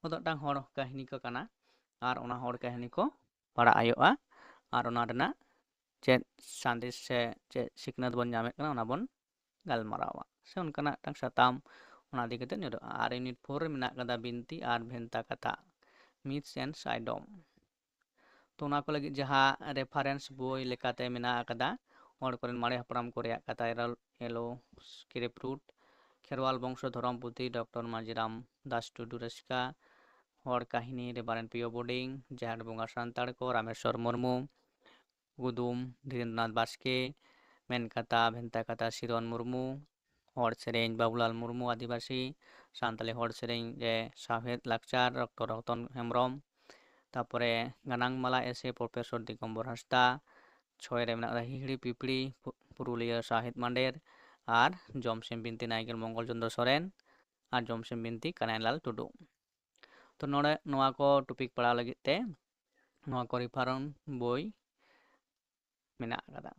ᱚᱱᱟ ᱫᱚ ᱢᱤᱫᱴᱟᱝ ᱦᱚᱲ ᱠᱟᱹᱦᱱᱤ ᱠᱚ ᱠᱟᱱᱟ, ᱟᱨ ᱚᱱᱟ ᱦᱚᱲ ᱠᱟᱹᱦᱱᱤ ᱠᱚ ᱯᱟᱲᱦᱟᱜ ᱦᱩᱭᱩᱜᱼᱟ, ᱟᱨ ᱚᱱᱟ ᱨᱮᱱᱟᱜ ᱪᱮᱫ ᱥᱟᱸᱫᱮᱥ ᱥᱮ ᱪᱮᱫ ᱥᱤᱠᱷᱱᱟᱹᱛ ᱵᱚᱱ ᱧᱟᱢᱮᱫ ᱠᱟᱱᱟ, ᱚᱱᱟ ᱵᱚᱱ ᱜᱟᱞᱢᱟᱨᱟᱣᱟ, ᱥᱮ ᱚᱱᱠᱟᱱᱟᱜ ᱢᱤᱫᱴᱟᱝ ᱥᱟᱛᱟᱢ ᱚᱱᱟ ᱤᱫᱤ ᱠᱟᱛᱮ ᱧᱩᱨᱦᱟᱹᱜᱼᱟ᱾ ᱟᱨ ᱤᱭᱩᱱᱤᱴ ᱯᱷᱳᱨ ᱨᱮ ᱢᱮᱱᱟᱜ ᱠᱟᱫᱟ ᱵᱤᱱᱛᱤ ᱟᱨ ᱵᱷᱮᱱᱛᱟ ᱠᱟᱛᱷᱟ, Myths and Idiom᱾ ᱛᱚ ᱚᱱᱟ ᱠᱚ ᱞᱟᱹᱜᱤᱫ ᱡᱟᱦᱟᱸ ᱨᱮᱯᱷᱟᱨᱮᱱᱥ ᱵᱳᱭ ᱞᱮᱠᱟᱛᱮ ᱢᱮᱱᱟᱜ ᱟᱠᱟᱫᱟ, ᱦᱚᱲ ᱠᱚᱨᱮᱱ ᱢᱟᱨᱮ ᱦᱟᱯᱲᱟᱢ ᱠᱚ ᱨᱮᱭᱟᱜ ᱠᱟᱛᱷᱟ, ᱮᱞᱳ ᱥᱠᱨᱤᱯᱴ ᱨᱩᱴ, ᱠᱷᱮᱨᱣᱟᱞ ᱵᱚᱝᱥᱚ ᱫᱷᱚᱨᱚᱢ ᱯᱩᱛᱷᱤ, ᱰᱚᱠᱴᱚᱨ ᱢᱟᱹᱡᱷᱤᱨᱟᱢ ᱫᱟᱥ ᱴᱩᱰᱩ ᱨᱮᱥᱠᱟ, ᱦᱚᱲ ᱠᱟᱹᱦᱱᱤ, ᱨᱮᱵᱷᱟᱨᱮᱱᱰ ᱯᱤᱭᱳ ᱵᱳᱰᱤᱝ, ᱡᱟᱦᱮᱨ ᱵᱚᱸᱜᱟ ᱥᱟᱱᱛᱟᱲ ᱠᱚ, ᱨᱟᱢᱮᱥᱣᱚᱨ ᱢᱩᱨᱢᱩ, ᱠᱩᱫᱩᱢ, ᱫᱷᱤᱨᱮᱱᱫᱨᱚᱱᱟᱛᱷ ᱵᱟᱥᱠᱮ, ᱢᱮᱱᱠᱟᱛᱷᱟ, ᱵᱷᱮᱱᱛᱟ ᱠᱟᱛᱷᱟ, ᱥᱤᱨᱚᱱ ᱢᱩᱨᱢᱩ, ᱦᱚᱲ ᱥᱮᱨᱮᱧ, ᱵᱟᱵᱩᱞᱟᱞ ᱢᱩᱨᱢᱩ, ᱟᱹᱫᱤᱵᱟᱹᱥᱤ ᱥᱟᱱᱛᱟᱲᱤ ᱦᱚᱲ ᱥᱮᱨᱮᱧ ᱨᱮ ᱥᱟᱶᱦᱮᱫ ᱞᱟᱠᱪᱟᱨ, ᱰᱚᱠᱴᱚᱨ ᱨᱚᱛᱚᱱ ᱦᱮᱢᱵᱨᱚᱢ, ᱛᱟᱯᱚᱨᱮ ᱜᱟᱱᱟᱝ ᱢᱟᱞᱟ ᱮᱥᱮ ᱯᱨᱚᱯᱷᱮᱥᱚᱨ ᱫᱤᱜᱚᱢᱵᱚᱨ ᱦᱟᱸᱥᱫᱟ, ᱪᱷᱚᱭ ᱨᱮ ᱢᱮᱱᱟᱜ ᱟᱠᱟᱫᱟ ᱦᱤᱦᱤᱲᱤ ᱯᱤᱯᱤᱲᱤ, ᱯᱩ-, ᱯᱩᱨᱩᱞᱤᱭᱟᱹ ᱥᱟᱶᱦᱮᱫ ᱢᱟᱱᱰᱮᱨ, ᱟᱨ ᱡᱚᱢᱥᱤᱢ ᱵᱤᱱᱛᱤ ᱱᱟᱭᱠᱮᱞ ᱢᱚᱝᱜᱚᱞ ᱪᱚᱸᱫᱽᱨᱚ ᱥᱚᱨᱮᱱ, ᱟᱨ ᱡᱚᱢᱥᱤᱢ ᱵᱤᱱᱛᱤ ᱠᱟᱱᱟᱭᱞᱟᱞ ᱴᱩᱰᱩ᱾ ᱛᱚ ᱱᱚᱰᱮ ᱱᱚᱣᱟ ᱠᱚ ᱴᱚᱯᱤᱠ ᱯᱟᱲᱦᱟᱣ ᱞᱟᱹᱜᱤᱫ ᱛᱮ ᱱᱚᱣᱟ ᱠᱚ ᱨᱮᱯᱷᱟᱨᱮᱱᱥ ᱵᱳᱭ ᱢᱮᱱᱟᱜ ᱟᱠᱟᱫᱟ᱾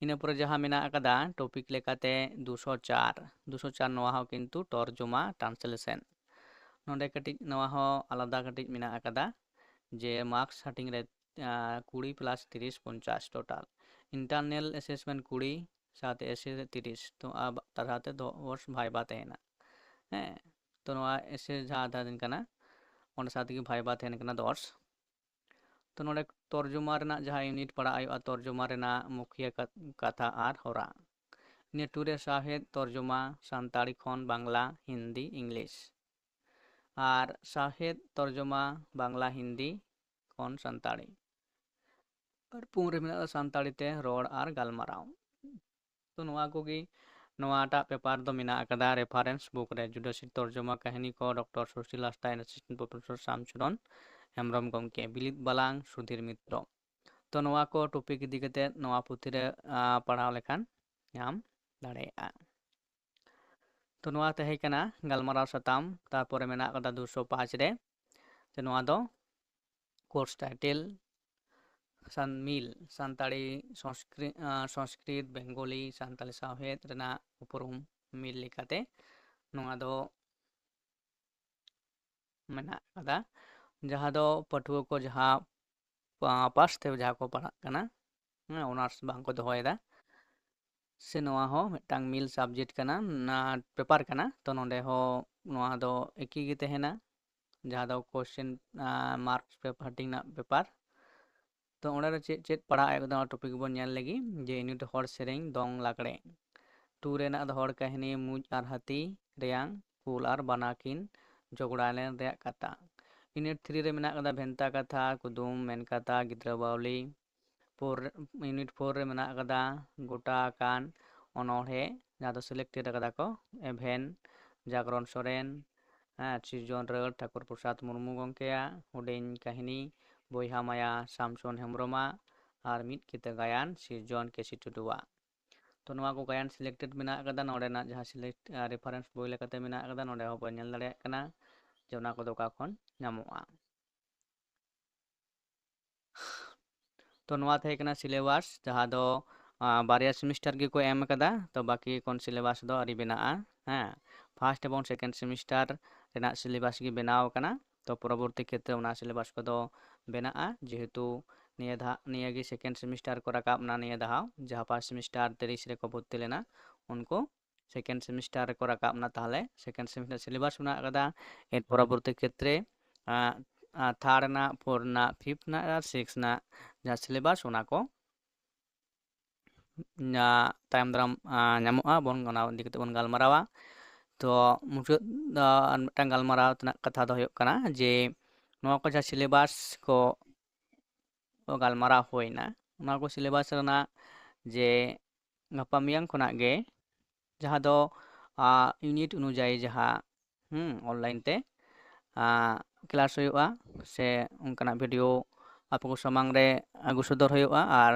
ᱤᱱᱟᱹ ᱯᱚᱨᱮ ᱡᱟᱦᱟᱸ ᱢᱮᱱᱟᱜ ᱟᱠᱟᱫᱟ ᱴᱚᱯᱤᱠ ᱞᱮᱠᱟᱛᱮ ᱫᱩᱥᱚ ᱪᱟᱨ, ᱫᱩᱥᱚ ᱪᱟᱨ ᱱᱚᱣᱟ ᱦᱚᱸ ᱠᱤᱱᱛᱩ ᱛᱚᱨᱡᱚᱢᱟ, ᱴᱨᱟᱱᱥᱞᱮᱥᱚᱱ᱾ ᱱᱚᱰᱮ ᱠᱟᱹᱴᱤᱡ ᱱᱚᱣᱟ ᱦᱚᱸ ᱟᱞᱟᱫᱟ ᱠᱟᱹᱴᱤᱡ ᱢᱮᱱᱟᱜ ᱟᱠᱟᱫᱟ, ᱡᱮ ᱢᱟᱨᱠᱥ ᱦᱟᱹᱴᱤᱧ ᱨᱮ, ᱟᱸ, ᱠᱩᱲᱤ ᱯᱞᱟᱥ ᱛᱤᱨᱤᱥ, ᱯᱚᱧᱪᱟᱥ ᱴᱳᱴᱟᱞ᱾ ᱤᱱᱴᱟᱨᱱᱟᱞ ᱮᱥᱮᱥᱢᱮᱱᱴ ᱠᱩᱲᱤ, ᱥᱟᱶᱛᱮ ᱮᱥᱮ ᱛᱤᱨᱤᱥ, ᱛᱚ ᱟᱵ-, ᱛᱟᱨ ᱥᱟᱶᱛᱮ ᱫᱚᱥ ᱵᱷᱟᱭᱵᱟ ᱛᱟᱦᱮᱱᱟ᱾ ᱦᱮᱸ, ᱛᱚ ᱱᱚᱣᱟ ᱮᱥᱮ ᱡᱟᱦᱟᱸ ᱟᱫᱷᱟ ᱫᱤᱱ ᱠᱟᱱᱟ, ᱚᱸᱰᱮ ᱥᱟᱶ ᱛᱮᱜᱮ ᱵᱷᱟᱭᱵᱟ ᱛᱟᱦᱮᱱ ᱠᱟᱱᱟ ᱫᱚᱥ᱾ ᱛᱚ ᱱᱚᱰᱮ ᱛᱚᱨᱡᱚᱢᱟ ᱨᱮᱱᱟᱜ ᱡᱟᱦᱟᱸ ᱤᱭᱩᱱᱤᱴ ᱯᱟᱲᱟᱜ ᱦᱩᱭᱩᱜᱼᱟ, ᱛᱚᱨᱡᱚᱢᱟ ᱨᱮᱱᱟᱜ ᱢᱩᱠᱷᱤᱭᱟᱹ ᱠᱟᱛ-, ᱠᱟᱛᱷᱟ ᱟᱨ ᱦᱚᱨᱟ᱾ ᱤᱱᱟᱹ ᱴᱩ ᱨᱮ ᱥᱟᱶᱦᱮᱫ ᱛᱚᱨᱡᱚᱢᱟ ᱥᱟᱱᱛᱟᱲᱤ ᱠᱷᱚᱱ ᱵᱟᱝᱞᱟ, ᱦᱤᱱᱫᱤ, ᱤᱝᱞᱤᱥ᱾ ᱟᱨ ᱥᱟᱶᱦᱮᱫ ᱛᱚᱨᱡᱚᱢᱟ ᱵᱟᱝᱞᱟ, ᱦᱤᱱᱫᱤ ᱠᱷᱚᱱ ᱥᱟᱱᱛᱟᱲᱤ᱾ ᱟᱨ ᱯᱩᱱ ᱨᱮ ᱢᱮᱱᱟᱜᱼᱟ ᱥᱟᱱᱛᱟᱲᱤ ᱛᱮ ᱨᱚᱲ ᱟᱨ ᱜᱟᱞᱢᱟᱨᱟᱣ᱾ ᱛᱚ ᱱᱚᱣᱟ ᱠᱚᱜᱮ ᱱᱚᱣᱟᱴᱟᱜ ᱯᱮᱯᱟᱨ ᱫᱚ ᱢᱮᱱᱟᱜ ᱟᱠᱟᱫᱟ ᱨᱮᱯᱷᱟᱨᱮᱱᱥ ᱵᱩᱠ ᱨᱮ᱾ ᱡᱩᱰᱟᱹᱥᱤ ᱛᱚᱨᱡᱚᱢᱟ ᱠᱟᱹᱦᱱᱤ ᱠᱚ doctor Sushil Hansda and assistant professor ᱥᱟᱢ ᱪᱚᱨᱚᱱ ᱦᱮᱢᱵᱨᱚᱢ ᱜᱚᱢᱠᱮ, ᱵᱤᱞᱤᱫ ᱵᱟᱞᱟᱝ ᱥᱩᱫᱷᱤᱨ ᱢᱤᱛᱨᱚ᱾ ᱛᱚ ᱱᱚᱣᱟ ᱠᱚ ᱴᱚᱯᱤᱠ ᱤᱫᱤ ᱠᱟᱛᱮ ᱱᱚᱣᱟ ᱯᱩᱛᱷᱤ ᱨᱮ, ᱟ, ᱯᱟᱲᱦᱟᱣ ᱞᱮᱠᱷᱟᱱ ᱧᱟᱢ ᱫᱟᱲᱮᱭᱟᱜᱼᱟ᱾ ᱛᱚ ᱱᱚᱣᱟ ᱛᱟᱦᱮᱸ ᱠᱟᱱᱟ ᱜᱟᱞᱢᱟᱨᱟᱣ ᱥᱟᱛᱟᱢ᱾ ᱛᱟᱨᱯᱚᱨᱮ ᱢᱮᱱᱟᱜ ᱟᱠᱟᱫᱟ ᱫᱩᱥᱚ ᱯᱟᱸᱪ ᱨᱮ, ᱛᱚ ᱱᱚᱣᱟ ᱫᱚ ᱠᱳᱨᱥ ᱴᱟᱭᱴᱮᱞ ᱥᱟᱱ-, ᱢᱤᱞ, ᱥᱟᱱᱛᱟᱲᱤ ᱥᱚᱝᱥᱠᱨᱤ-, ᱟᱸ, ᱥᱚᱝᱥᱠᱨᱤᱛ ᱵᱮᱝᱜᱚᱞᱤ ᱥᱟᱱᱛᱟᱲᱤ ᱥᱟᱶᱦᱮᱫ ᱨᱮᱱᱟᱜ ᱩᱯᱨᱩᱢ ᱢᱤᱞ ᱞᱮᱠᱟᱛᱮ ᱱᱚᱣᱟ ᱫᱚ ᱢᱮᱱᱟᱜ ᱟᱠᱟᱫᱟ, ᱡᱟᱦᱟᱸ ᱫᱚ ᱯᱟᱹᱴᱷᱩᱣᱟᱹ ᱠᱚ ᱡᱟᱦᱟᱸ ᱯᱟ-, ᱯᱟᱥ ᱛᱮ ᱡᱟᱦᱟᱸ ᱠᱚ ᱯᱟᱲᱦᱟᱜ ᱠᱟᱱᱟ, ᱦᱮᱸ, ᱚᱱᱟᱨᱥ ᱵᱟᱝ ᱠᱚ ᱫᱚᱦᱚᱭᱮᱫᱟ᱾ ᱥᱮ ᱱᱚᱣᱟ ᱦᱚᱸ ᱢᱤᱫᱴᱟᱝ ᱢᱤᱞ ᱥᱟᱵᱡᱮᱠᱴ ᱠᱟᱱᱟ, ᱯᱮᱯᱟᱨ ᱠᱟᱱᱟ, ᱛᱚ ᱱᱚᱰᱮ ᱦᱚᱸ ᱱᱚᱣᱟ ᱫᱚ ᱮᱠᱤ ᱜᱮ ᱛᱟᱦᱮᱱᱟ, ᱡᱟᱦᱟᱸ ᱫᱚ ᱠᱚᱥᱪᱮᱱ ᱢᱟᱨᱠᱥ ᱯᱮᱯᱟᱨ, ᱦᱟᱹᱴᱤᱧ ᱨᱮᱱᱟᱜ ᱯᱮᱯᱟᱨ᱾ ᱛᱚ ᱚᱸᱰᱮ ᱫᱚ ᱪᱮᱫ ᱪᱮᱫ ᱯᱟᱲᱟᱜᱼᱟ, ᱮᱠᱫᱚᱢ ᱴᱚᱯᱤᱠ ᱵᱚᱱ ᱧᱮᱞ ᱞᱮᱜᱮ, ᱡᱮ ᱤᱭᱩᱱᱤᱴ ᱦᱚᱲ ᱥᱮᱨᱮᱧ, ᱫᱚᱝ, ᱞᱟᱜᱽᱲᱮ᱾ ᱴᱩ ᱨᱮᱱᱟᱜ ᱫᱚ ᱦᱚᱲ ᱠᱟᱹᱦᱱᱤ, ᱢᱩᱸᱡ ᱟᱨ ᱦᱟᱹᱛᱤ, ᱨᱮᱭᱟᱝ, ᱠᱩᱞ ᱟᱨ ᱵᱟᱱᱟ ᱠᱤᱱ ᱡᱷᱚᱜᱽᱲᱟ ᱞᱮᱱ ᱨᱮᱭᱟᱜ ᱠᱟᱛᱷᱟ᱾ ᱤᱭᱩᱱᱤᱴ ᱛᱷᱨᱤ ᱨᱮ ᱢᱮᱱᱟᱜ ᱠᱟᱫᱟ ᱵᱷᱮᱱᱛᱟ ᱠᱟᱛᱷᱟ, ᱠᱩᱫᱩᱢ, ᱢᱮᱱ ᱠᱟᱛᱷᱟ, ᱜᱤᱫᱽᱨᱟᱹ ᱵᱟᱣᱞᱤ᱾ ᱯᱷᱳᱨ, ᱤᱭᱩᱱᱤᱴ ᱯᱷᱳᱨ ᱨᱮ ᱢᱮᱱᱟᱜ ᱠᱟᱫᱟ ᱜᱚᱴᱟ ᱟᱠᱟᱱ ᱚᱱᱚᱬᱦᱮ, ᱡᱟᱦᱟᱸ ᱫᱚ ᱥᱤᱞᱮᱠᱴᱮᱰ ᱠᱟᱫᱟ ᱠᱚ ᱮᱵᱷᱮᱱ, ᱡᱟᱜᱽᱨᱚᱱ ᱥᱚᱨᱮᱱ, ᱦᱮᱸ, ᱥᱤᱨᱡᱚᱱ ᱨᱟᱹᱲ, ᱴᱷᱟᱹᱠᱩᱨ ᱯᱨᱚᱥᱟᱫᱽ ᱢᱩᱨᱢᱩ ᱜᱚᱢᱠᱮᱭᱟᱜ ᱦᱩᱰᱤᱧ ᱠᱟᱹᱦᱱᱤ ᱵᱚᱭᱦᱟ ᱢᱟᱭᱟ, ᱥᱟᱢᱥᱚᱱ ᱦᱮᱢᱵᱨᱚᱢᱟᱜ, ᱟᱨ ᱢᱤᱫ ᱠᱤᱛᱟᱹ ᱜᱟᱭᱟᱱ ᱥᱤᱨᱡᱚᱱ ᱠᱮᱥᱤ ᱴᱩᱰᱩᱣᱟᱜ᱾ ᱛᱚ ᱱᱚᱣᱟ ᱠᱚ ᱜᱟᱭᱟᱱ ᱥᱤᱞᱮᱠᱴᱮᱰ ᱢᱮᱱᱟᱜ ᱠᱟᱫᱟ, ᱱᱚᱰᱮᱱᱟᱜ ᱡᱟᱦᱟᱸ ᱥᱤᱞᱮᱠᱴ ᱨᱮᱯᱷᱟᱨᱮᱱᱥ ᱵᱳᱭ ᱞᱮᱠᱟᱛᱮ ᱢᱮᱱᱟᱜ ᱠᱟᱫᱟ, ᱱᱚᱰᱮ ᱦᱚᱸ ᱵᱚᱱ ᱧᱮᱞ ᱫᱟᱲᱮᱭᱟᱜ ᱠᱟᱱᱟ ᱡᱮ ᱚᱱᱟ ᱠᱚᱫᱚ ᱚᱠᱟ ᱠᱷᱚᱱ ᱧᱟᱢᱚᱜᱼᱟ᱾ ᱛᱚ ᱱᱚᱣᱟ ᱛᱟᱦᱮᱸ ᱠᱟᱱᱟ ᱥᱤᱞᱮᱵᱟᱥ, ᱡᱟᱦᱟᱸ ᱫᱚ ᱟᱸ, ᱵᱟᱨᱭᱟ ᱥᱮᱢᱤᱥᱴᱟᱨ ᱜᱮᱠᱚ ᱮᱢ ᱠᱟᱫᱟ, ᱛᱚ ᱵᱟᱹᱠᱤ ᱠᱷᱚᱱ ᱥᱤᱞᱮᱵᱟᱥ ᱫᱚ ᱟᱹᱣᱨᱤ ᱵᱮᱱᱟᱜᱼᱟ᱾ ᱦᱮᱸ, ᱯᱷᱟᱥᱴ ᱮᱵᱚᱝ ᱥᱮᱠᱮᱱᱰ ᱥᱮᱢᱤᱥᱴᱟᱨ ᱨᱮᱱᱟᱜ ᱥᱤᱞᱮᱵᱟᱥ ᱜᱮ ᱵᱮᱱᱟᱣ ᱠᱟᱱᱟ᱾ ᱛᱚ ᱯᱚᱨᱚᱵᱚᱨᱛᱤ ᱠᱷᱮᱛᱨᱮ ᱚᱱᱟ ᱥᱤᱞᱮᱵᱟᱥ ᱠᱚᱫᱚ ᱵᱮᱱᱟᱜᱼᱟ, ᱡᱮᱦᱮᱛᱩ ᱱᱤᱭᱟᱹ ᱫᱷᱟ ᱱᱤᱭᱟᱹ ᱜᱮ ᱥᱮᱠᱮᱱᱰ ᱥᱮᱢᱤᱥᱴᱟᱨ ᱠᱚ ᱨᱟᱠᱟᱵ ᱮᱱᱟ ᱱᱤᱭᱟᱹ ᱫᱷᱟᱣ, ᱡᱟᱦᱟᱸ ᱯᱷᱟᱥᱴ ᱥᱮᱢᱤᱥᱴᱟᱨ ᱛᱤᱨᱤᱥ ᱨᱮᱠᱚ ᱵᱷᱚᱨᱛᱤ ᱞᱮᱱᱟ, ᱩᱱᱠᱩ ᱥᱮᱠᱮᱱᱰ ᱥᱮᱢᱤᱥᱴᱟᱨ ᱨᱮᱠᱚ ᱨᱟᱠᱟᱵ ᱮᱱᱟ, ᱛᱟᱦᱚᱞᱮ ᱥᱮᱠᱮᱱᱰ ᱥᱮᱢᱤᱥᱴᱟᱨ ᱥᱤᱞᱮᱵᱟᱥ ᱢᱮᱱᱟᱜ ᱠᱟᱫᱟ᱾ ᱮᱨ ᱯᱚᱨᱚᱵᱚᱨᱛᱤ ᱠᱷᱮᱛᱨᱮ ᱟᱸ, ᱟᱸ, ᱛᱷᱟᱨᱰ ᱨᱮᱱᱟᱜ, ᱯᱷᱳᱨ ᱨᱮᱱᱟᱜ, ᱯᱷᱤᱯᱛᱷ ᱨᱮᱱᱟᱜ ᱟᱨ ᱥᱤᱠᱥ ᱨᱮᱱᱟᱜ ᱡᱟᱦᱟᱸ ᱥᱤᱞᱮᱵᱟᱥ, ᱚᱱᱟ ᱠᱚ ᱧᱟ-, ᱛᱟᱭᱚᱢ ᱫᱟᱨᱟᱢ, ᱟᱸ, ᱧᱟᱢᱚᱜᱼᱟ, ᱵᱚᱱ ᱚᱱᱟ ᱤᱫᱤ ᱠᱟᱛᱮ ᱵᱚᱱ ᱜᱟᱞᱢᱟᱨᱟᱣᱟ᱾ ᱛᱚ ᱢᱩᱪᱟᱹᱫ, ᱟᱸ, ᱟᱨ ᱢᱤᱫᱴᱟᱝ ᱜᱟᱞᱢᱟᱨᱟᱣ ᱛᱮᱱᱟᱜ ᱠᱟᱛᱷᱟ ᱫᱚ ᱦᱩᱭᱩᱜ ᱠᱟᱱᱟ ᱡᱮ ᱱᱚᱣᱟ ᱠᱚ ᱡᱟᱦᱟᱸ ᱥᱤᱞᱮᱵᱟᱥ ᱠᱚ ᱜᱟᱞᱢᱟᱨᱟᱣ ᱦᱩᱭᱱᱟ, ᱱᱚᱣᱟ ᱠᱚ ᱥᱤᱞᱮᱵᱟᱥ ᱨᱮᱱᱟᱜ ᱡᱮ ᱜᱟᱯᱟ ᱢᱮᱭᱟᱝ ᱠᱷᱚᱱᱟᱜ ᱜᱮ ᱡᱟᱦᱟᱸ ᱫᱚ, ᱟ, ᱤᱭᱩᱱᱤᱴ ᱚᱱᱩᱡᱟᱭᱤ ᱡᱟᱦᱟᱸ, ᱦᱩᱸ, ᱚᱱᱞᱟᱭᱤᱱ ᱛᱮ, ᱟ, ᱠᱞᱟᱥ ᱦᱩᱭᱩᱜᱼᱟ, ᱥᱮ ᱚᱱᱠᱟᱱᱟᱜ ᱵᱷᱤᱰᱤᱭᱳ ᱟᱯᱮ ᱠᱚ ᱥᱟᱢᱟᱝ ᱨᱮ ᱟᱹᱜᱩ ᱥᱚᱫᱚᱨ ᱦᱩᱭᱩᱜᱼᱟ᱾ ᱟᱨ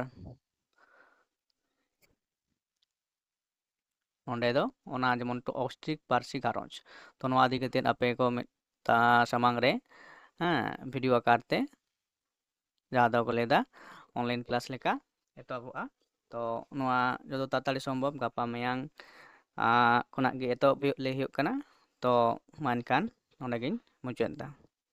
ᱱᱚᱸᱰᱮ ᱫᱚ ᱚᱱᱟ ᱡᱮᱢᱚᱱ ᱚᱥᱴᱨᱤᱠ ᱯᱟᱹᱨᱥᱤ ᱜᱷᱟᱨᱚᱸᱡᱽ, ᱛᱚ ᱱᱚᱣᱟ ᱤᱫᱤ ᱠᱟᱛᱮ ᱟᱯᱮ ᱠᱚ ᱢᱤᱫ, ᱟ, ᱥᱟᱢᱟᱝ ᱨᱮ, ᱦᱮᱸ, ᱵᱷᱤᱰᱤᱭᱳ ᱟᱠᱟᱨ ᱛᱮ, ᱡᱟᱦᱟᱸ ᱫᱚᱠᱚ ᱞᱟᱹᱭᱫᱟ ᱚᱱᱞᱟᱭᱤᱱ ᱠᱞᱟᱥ ᱞᱮᱠᱟ ᱮᱛᱚᱦᱚᱵᱚᱜᱼᱟ᱾ ᱛᱚ ᱱᱚᱣᱟ ᱡᱚᱛᱚ ᱛᱟᱲᱟᱛᱟᱲᱤ ᱥᱚᱢᱵᱷᱚᱵ ᱜᱟᱯᱟ ᱢᱮᱭᱟᱝ, ᱟ, ᱠᱷᱚᱱᱟᱜ ᱜᱮ ᱮᱛᱚᱦᱚᱵ ᱦᱩᱭᱩᱜ ᱞᱟᱹᱭ ᱦᱩᱭᱩᱜ ᱠᱟᱱᱟ᱾ ᱛᱚ ᱢᱟ ᱮᱱᱠᱷᱟᱱ ᱱᱚᱸᱰᱮ ᱜᱤᱧ ᱢᱩᱪᱟᱹᱫ ᱮᱫᱟ᱾